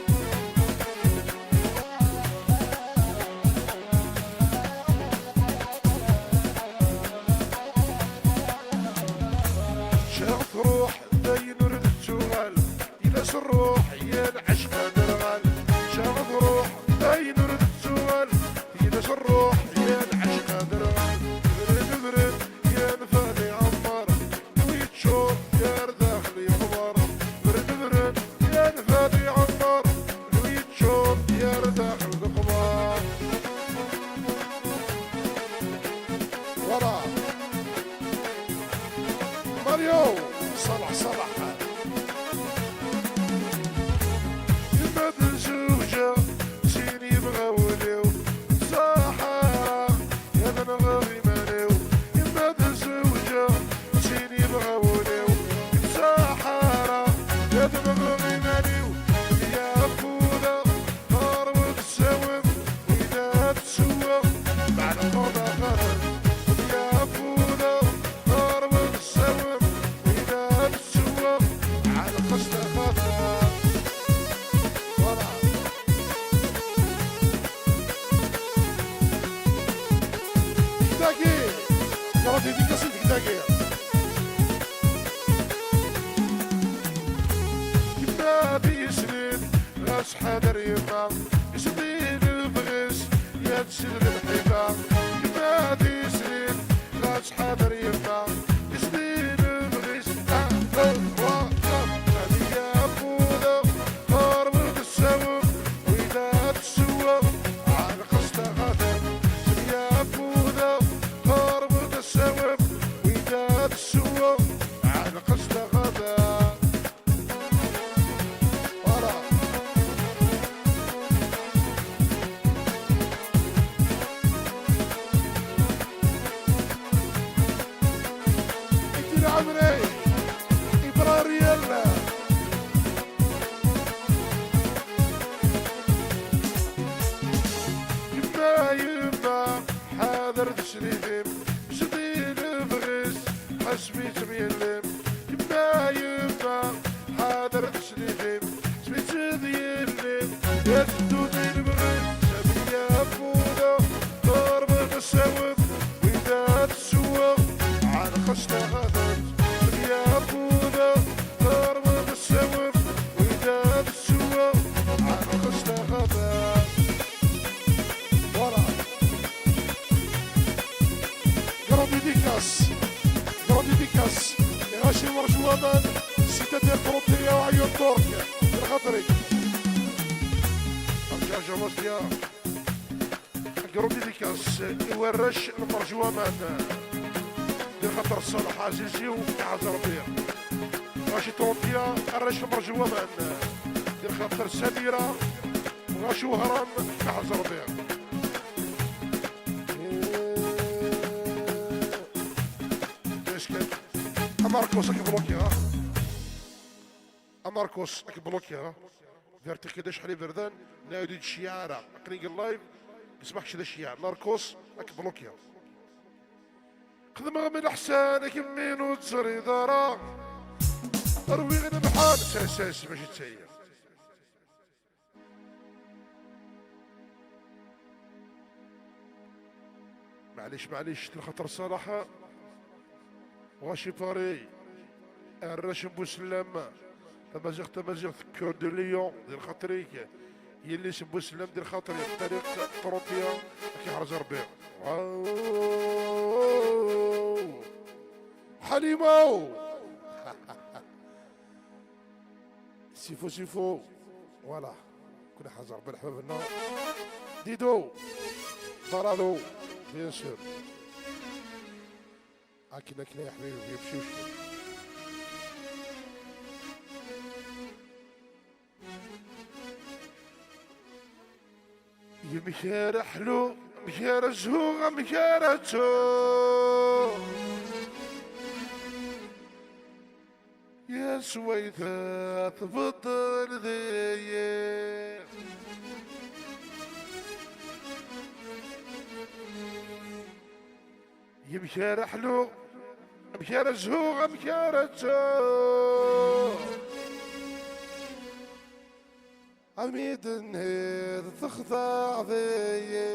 Ttḥadar yemma, isdi lebɣi-s, yad ssid lḥiba, yemma di srid, la ttḥadar yemma, isdi lebɣi-s. Ah, ah, ah, ah. Ad yabuda, qerb d ssawem, wida tessewwa, ɛelqes taɣatam. Ad yabuda, qerb d ssawem, wida tessewwa, ɛelqes taɣatam. Voilà. Iti lɛemri, Ibrahim. Yemma, yemma, ḥader teslit-im, zdi lebɣi-s, ḥaseb-itt am yelli-m. Yemma, yemma, ḥader teslit-im, ḥaseb-itt d yelli-m. Yat ddunit lebɣi, Samiya Buda, ḍerb d ssawem, wida tessewwa, ɛelqes taɣademt. Samiya Buda, ḍerb d ssawem, wida tessewwa, ɛelqes taɣademt. Voilà. Grande dédicace. Grande dédicace. Iɣaci merju aman, c'est-à-dire trente et un Ayyun Turk. Lxaṭer-ik. Arǧaǧa Maṣya. Grande dédicace i warrac n merju aman. Di lxaṭer Ṣaleḥ ɛziz-iw, iɛaz Ṛebbi. Iɣaci trente et un, arrac n merju aman. Di lxaṭer Samira, Ɣaci Wehran, iɛaz Ṛebbi. Est-ce que, a Marcos, ad k-bloquer, ha? A Marcos, ad k-bloquer, ha? Vertiq d acḥal iberdan, nɛawed-d ccyaɛ ara. Aql-i deg live, smaḥ kečč d ccyaɛ. Marcos, ad k-bloquer. Xedmeɣ-am leḥsan, a kemmi ur teẓriḍ ara. Rwiɣ lemḥan, sers, sers, mačči d tayri. Maɛlic, maɛlic, lxaṭer Ṣaleḥ. Ɣaci Paris. Arrac n Busellam. Tamaziɣt, tamaziɣt, Cœur de Lion, di lxaṭer-ik. Yelli-s n Busellam, di lxaṭer-ik. Tariq trente et un, ad k-iḥrez Ṛebbi. Waw. Ḥalima! Sifo, sifo. Voilà. Kul ḥaza Ṛebbi leḥbab-nneɣ. Dido. Barado. Bien sûr. Akken, akken, ya ḥbibi, yemcicen. Amek ara ḥluɣ, amek ara zhuɣ, amek ara ttuɣ. Yas wayda tbeṭṭel deg-i. Amek ara ḥluɣ, amek ara zhuɣ, amek ara ttuɣ. Am i d-tenniḍ textareḍ-iyi.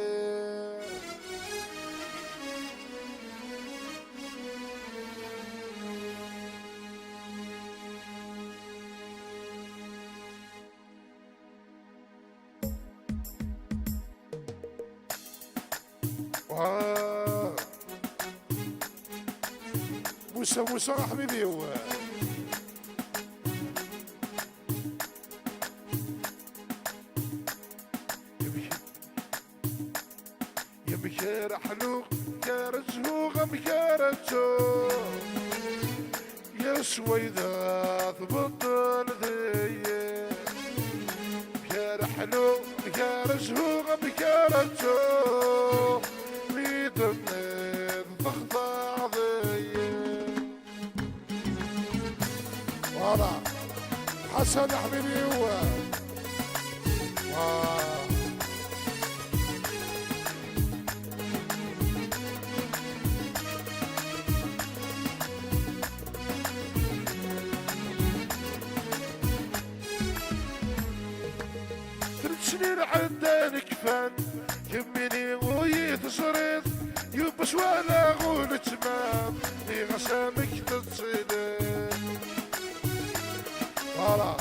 Wah. Musa, Musa, a ḥbibi-w. Amek ara ḥluɣ, amek ara zhuɣ, amek ara ttuɣ. Yas wayda tbeṭṭel deg-i. Amek ara ḥluɣ, amek ara zhuɣ, amek ara ttuɣ. Mi d-tenniḍ textareḍ-iyi. Voilà. Ḥasan ḥbibi-w. Ah. Tret snin ɛeddan kfan, kemmini ur yi-teẓriḍ, yubbes wala ɣur letma, nniɣ-as amek tettiliḍ. Voilà.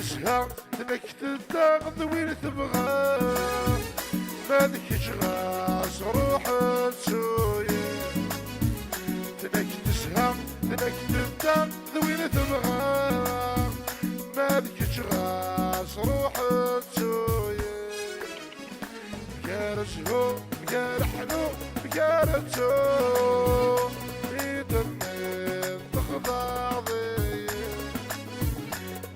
Tesha, tnek tedda d win tebɣa, ma d kečč ɣas ruḥ ttu-yi. Tnek tesha, tnek tedda d win tebɣa, ma d kečč ɣas ruḥ ttu-yi. Mgar zhu, mgar ḥlu, mgar ttu, i d-tenniḍ texḍaḍ-iyi.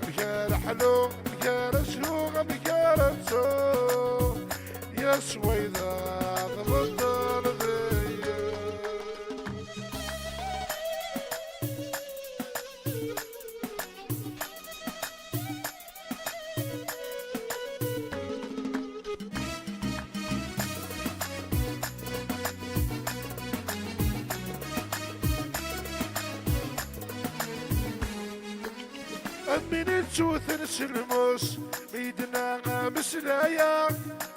Mgar ḥlu, mgar zhu, mgar ttu, ya swayda tbeṭṭel deg-i. Am win ittewten s lmus, mi d-tenna ameslay-a,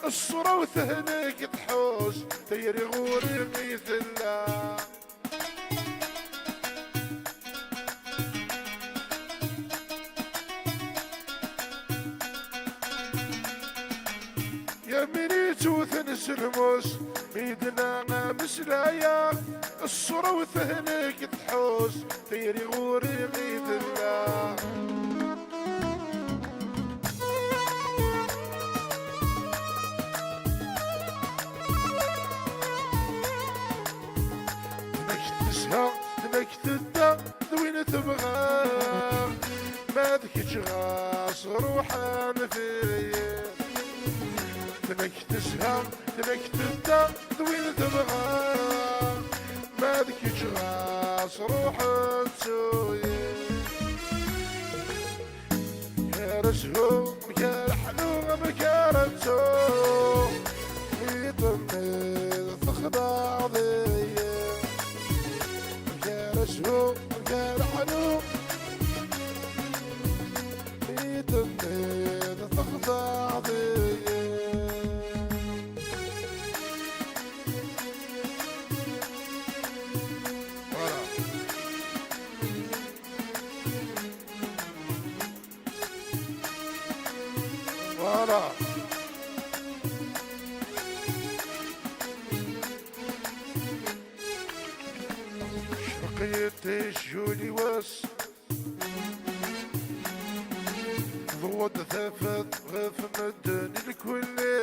ṣṣura-w tehnek tḥus, tayri ɣur-i i tella. Ya win ittewten s lmus, mi d-tenna ameslay-a, ṣṣura-w tehnek tḥus, tayri ɣur-i i tella. Tnek tesha, tnek tedda d win tebɣa, ma d kečč ɣas ruḥ anef-iyi. Tnek tesha, tnek tedda d win tebɣa, ma d kečč ɣas ruḥ ttu-yi. Mgar zhu, mgar ḥlu, mgar ttu, i d-tenniḍ texḍaḍ-iyi. Mgar zhu, mgar ḥlu, i d-tenniḍ texḍaḍ-iyi. Voilà. Voilà. Creq yiṭij yuli wass, tḍewweḍ tafat ɣef medden lkulli.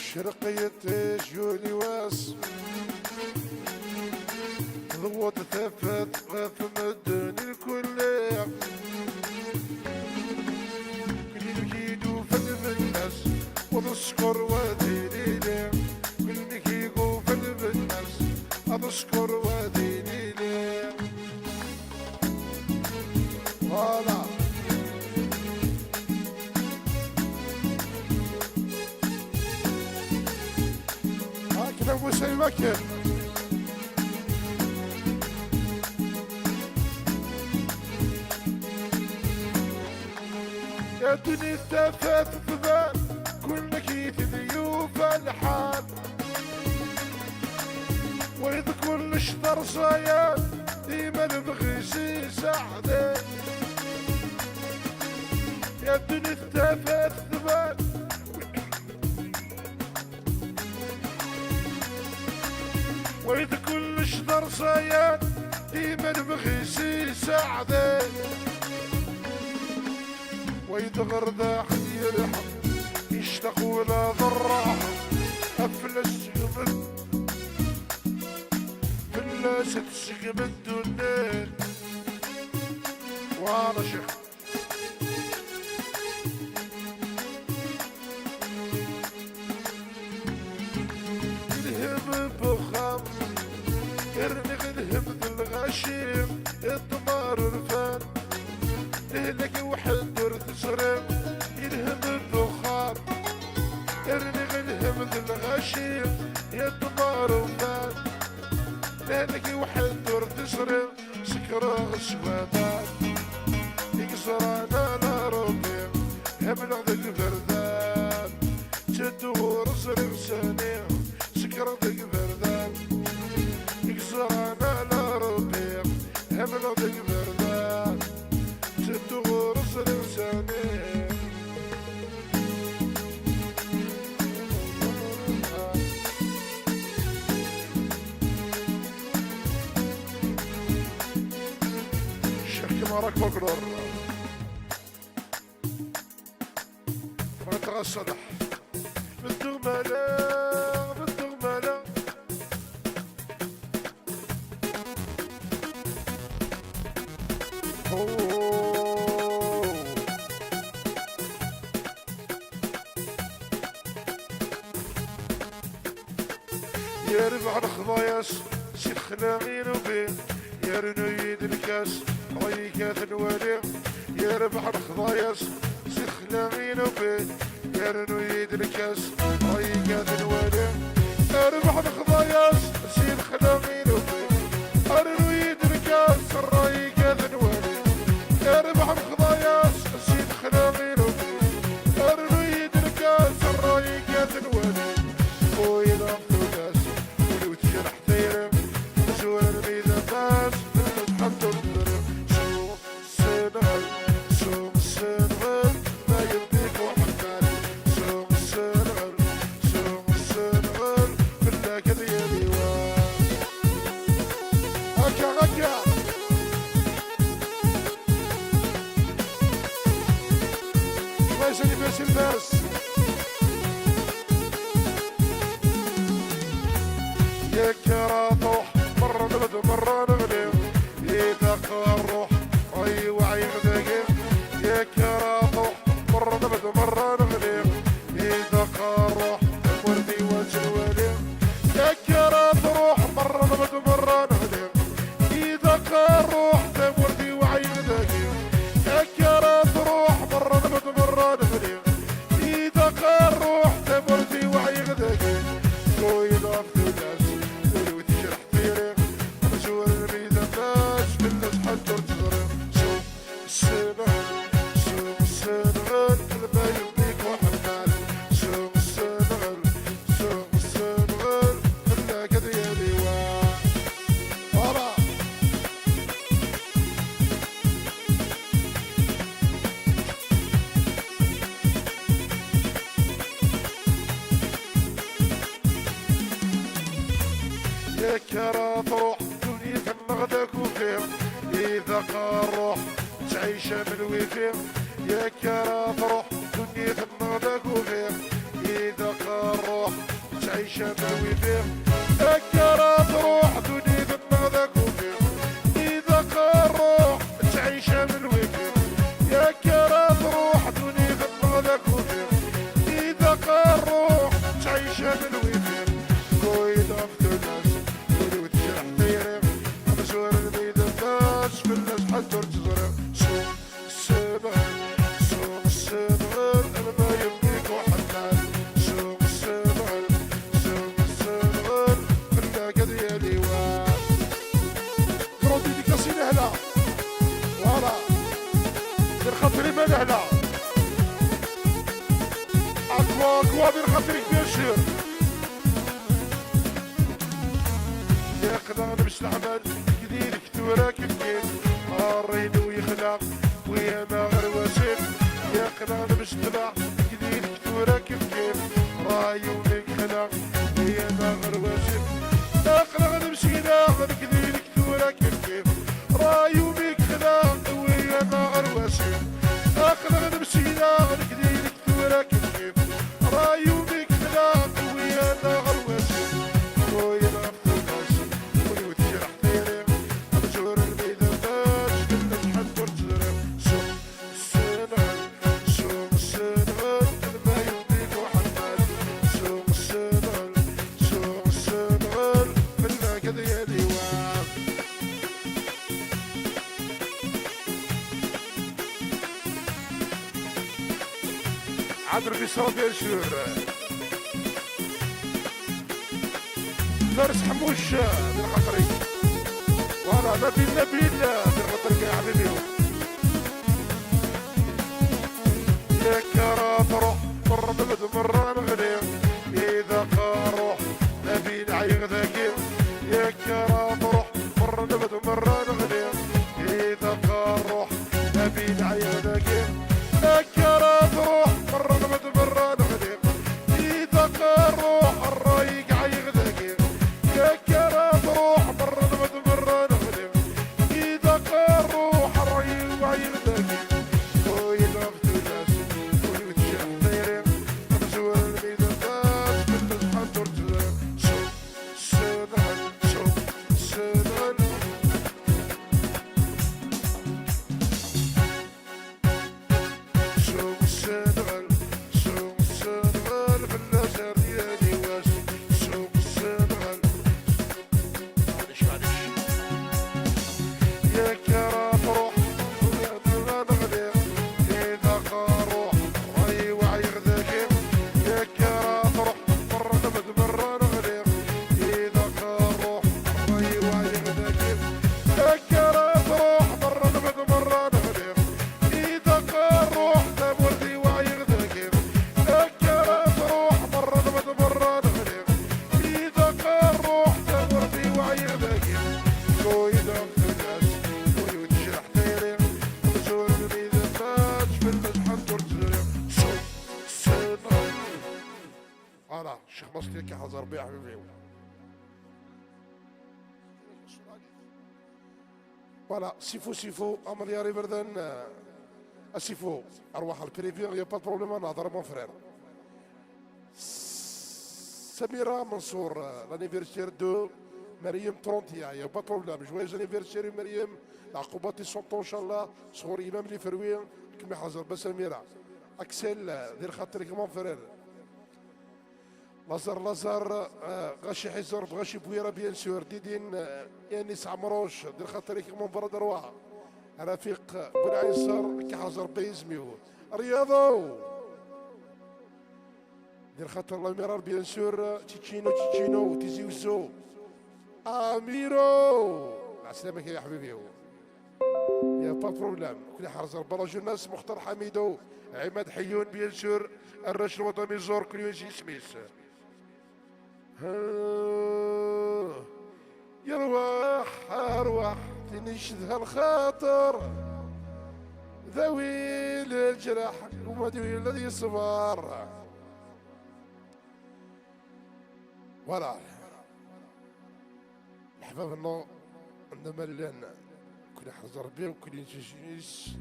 Creq yiṭij yuli wass, tḍewweḍ tafat ɣef medden lkulli. Kulli nekk i d-ufan lbennas, wa d sskeṛ wa d ilili. Kulli nekk i d-ufan lbennas, wa d sskeṛ wa d ilili. Voilà. Hakda Musa imakken. Ya ddunit tafat tban, kulnek i t-id-yufa lḥal. Wayeḍ kullec d arẓayan, dima lebɣi-s iseɛdel. Ya ddunit tafat tban, wayeḍ kullec d arẓayan, dima lebɣi-s iseɛdel. Wayeḍ ɣer daxel yerḥem, yectaq ula d rraḥa, aflas segmen, fell-as ad tessegmen ddunit. Wala cix. Ilhem n uxxam, rniɣ ilhem d lɣaci, iṭmar urfan, lehlak iweḥḥed ur teẓri. Ilhem n uxxam, rniɣ ilhem d lɣaci, iṭmar urfan, lehlak iweḥḥed ur teẓri. Sekreɣ s waman i yeẓran ala Ṛebbi, ḥemmleɣ deg iberdan, ttedduɣ ur ẓriɣ sani. Sekreɣ deg iberdan i yeẓran ala Ṛebbi, ḥemmleɣ deg iberdan, الشيخ كيما راك فولكلور. بغيت غا الصدح. بدو مالا، بدو مالا. يا ربح الخضاياس، سي خلاغي نوبي، يا رنويد الكاس، رايكات نوالي. يا ربح الخضاياس، سي خلاغي نوبي، يا رنويد الكاس، رايكات نوالي. يا ربح الخضاياس، سي خلاغي نوبي، يا رنويد الكاس، رايكات نوالي. يا ربح الخضاياس، سي خلاغي نوبي، يا رنويد الكاس، رايكات نوالي. خويا العبد الناس، ولو تجرح طيري، زور الميدان باش الناس حتى تدري. سوق السنغل، سوق السنغل، ما يبيك وحدان. سوق السنغل، سوق السنغل، فلاك ديالي واه. هكا، هكا. Joyeux anniversaire الفارس. ياك راه تروح مرة نبد مرة نغلي، إذا قال روح أي وعي غداكي. ياك راه تروح مرة نبد مرة نغلي، إذا قال روح وردي وجه الوالي. ياك راه تروح مرة نبد مرة نغلي، إذا قال روح تموردي وعي غداكي. ياك راه تروح مرة نبد مرة نغلي، إذا قال روح تموردي وعي غداكي. خويا العبد الناس، ولو تجرح طيري، مزور الميدان باش كلش حجر تزري. سوق السنغل، سوق السنغل، الما يبيك وحدان. سوق السنغل، سوق السنغل، فلاك ديالي واه. Voilà. ياك راه تروح دنيا النغدة كوفي، إذا قال روح تعيش من الويفي. ياك راه تروح دنيا النغدة كوفي، إذا قال روح تعيش من الويفي. ياك راه تروح دنيا النغدة كوفي، إذا قال روح تعيش من الويفي. ياك راه تروح دنيا النغدة كوفي، إذا قال روح تعيش من الويفي. كويدا في الناس، ولو تجرح طيري، مزور الميدان باش في الناس حجر تزرع. سوق السنغل، سوق السنغل، الما يبيك وحدان. سوق السنغل، سوق السنغل، فلاكة ديالي واه. Grosse dédicace لهلا. Voilà. دير خاطري ما لهلا. اكوا، اكوا، دير خاطري bien sûr. يا قدر باش العمل جديد. ثورة كيف كيف، الرين ويخلع، ويانا غير واسف. يا قدر باش تبع، جديد ثورة كيف كيف، رايو ميك خلع، ويانا غير واسف. يا قدر نمشي لا، جديد ثورة كيف كيف، رايو ميك خلع، ويانا غير واسف. يا قدر نمشي لا، جديد ثورة كيف كيف، رايو ميك خلع، ويانا غير واسف. خويا العبد الناس، ولو تجرح طيري، مجهول الميدان باش كنا تحكر تزرق. سوق السنغل، سوق السنغل، ما يبيك وحمال. سوق السنغل، سوق السنغل، في المكان ديالي واه. عاد ربي صرا bien sûr. فارس حموش، آه، من خاطري. Voilà، نبيل، نبيل، آه، من خاطرك يا حبيبي. ياك راه تروح، مرة نبد، مرة نغلي. إذا قال روح، نبيل عيغ ذاكي. ياك راه تروح، مرة نبد، مرة نغلي. إذا قال روح، نبيل عيغ ذاكي. Voilà, Ccix Maṣti, ad k-iḥrez Ṛebbi a ḥbibi. Voilà, Sifu Sifu, amedyar iberdan, a Sifu, arwaḥ al privé, y a pas de problème, ad nehder mon frère. Samira Mansour, l'anniversaire de Mariam, trente et un, y a pas de problème. Joyeux anniversaire Mariam, lɛeqqubat i cent ans, ncallah, sɣur yimam Liferwi, ad kem-iḥrez Ṛebbi a Samira. Axel, di lxaṭer-ik mon frère. Laẓar, Laẓar, eh, ɣaci Ḥiẓer, ɣaci Bwira, bien sûr, Didin, eh, Yanis Ɛemruc, di lxaṭer-ik mon brother wa. Rafiq, Bulɛinṣer, ad k-iḥrez Ṛebbi a yizem-iw. Ryaḍ-iw! Di lxaṭer Lamiral, bien sûr, Čičino, Čičino, Tizi Wezzu. Amiro! Lɛeslama-k a ḥbibi-w. Y a pas de problème. Ad ken-iḥrez Ṛebbi a la jeunesse, Muxtar Ḥamido, Ɛimad Ḥeyyun, bien sûr, arrac n Wad Amiẓur, kul yiwen s yisem-is. Yerwaḥ, arwaḥ, tin icedha lxaṭer, dawi leǧraḥ, uma d win ad yeṣber. Voilà. Leḥbab-nneɣ, anda ma llan, kul iḥrez Ṛebbi, kul yensisnis.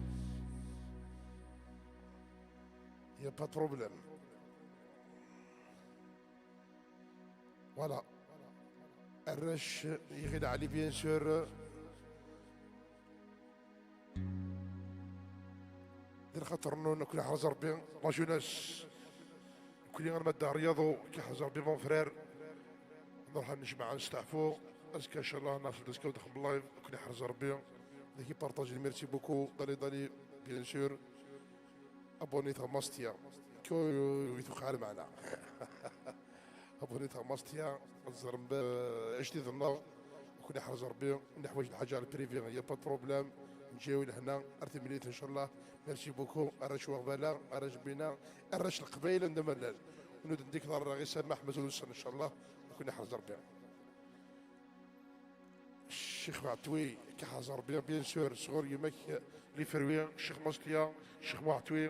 Y a pas de problème. Voilà. Arrac, Yiɣil Ɛli, bien sûr. Di lxaṭer-nwen, ad ken-iḥrez Ṛebbi, la jeunesse. Nekkni arma d Ryaḍ-iw, ad k-iḥrez Ṛebbi mon frère. Nruḥ ad nejmeɛ, ad nesteɛfu. Azekka, ncallah, naf-d azekka ad nexdem live, ad ken-iḥrez Ṛebbi. Ad k-ipartaji, merci beaucoup. Dali, dali, bien sûr. Abonnez-vous à Mastia. Kul win yebɣan lmeɛna. Abonnez-vous à Mastia, ad teẓrem, eh, ajdid-nneɣ. Ad ken-iḥrez Ṛebbi, neḥwaǧ lḥaǧa ɣer privé, y a pas de problème. Nǧiw lehna, ar timlilit, ncallah. Merci beaucoup, arrac Waɣbala, arrac Bina, arrac Leqbayel, anda ma llan. Nud n Dikḍar, Ɣisa Maḥ, mazal ussan, ncallah. Ad ken-iḥrez Ṛebbi. Ccix Muɛetwi, ad k-iḥrez Ṛebbi, bien sûr, sɣur yemma-k Liferwi, Ccix Mastia, Ccix Muɛetwi,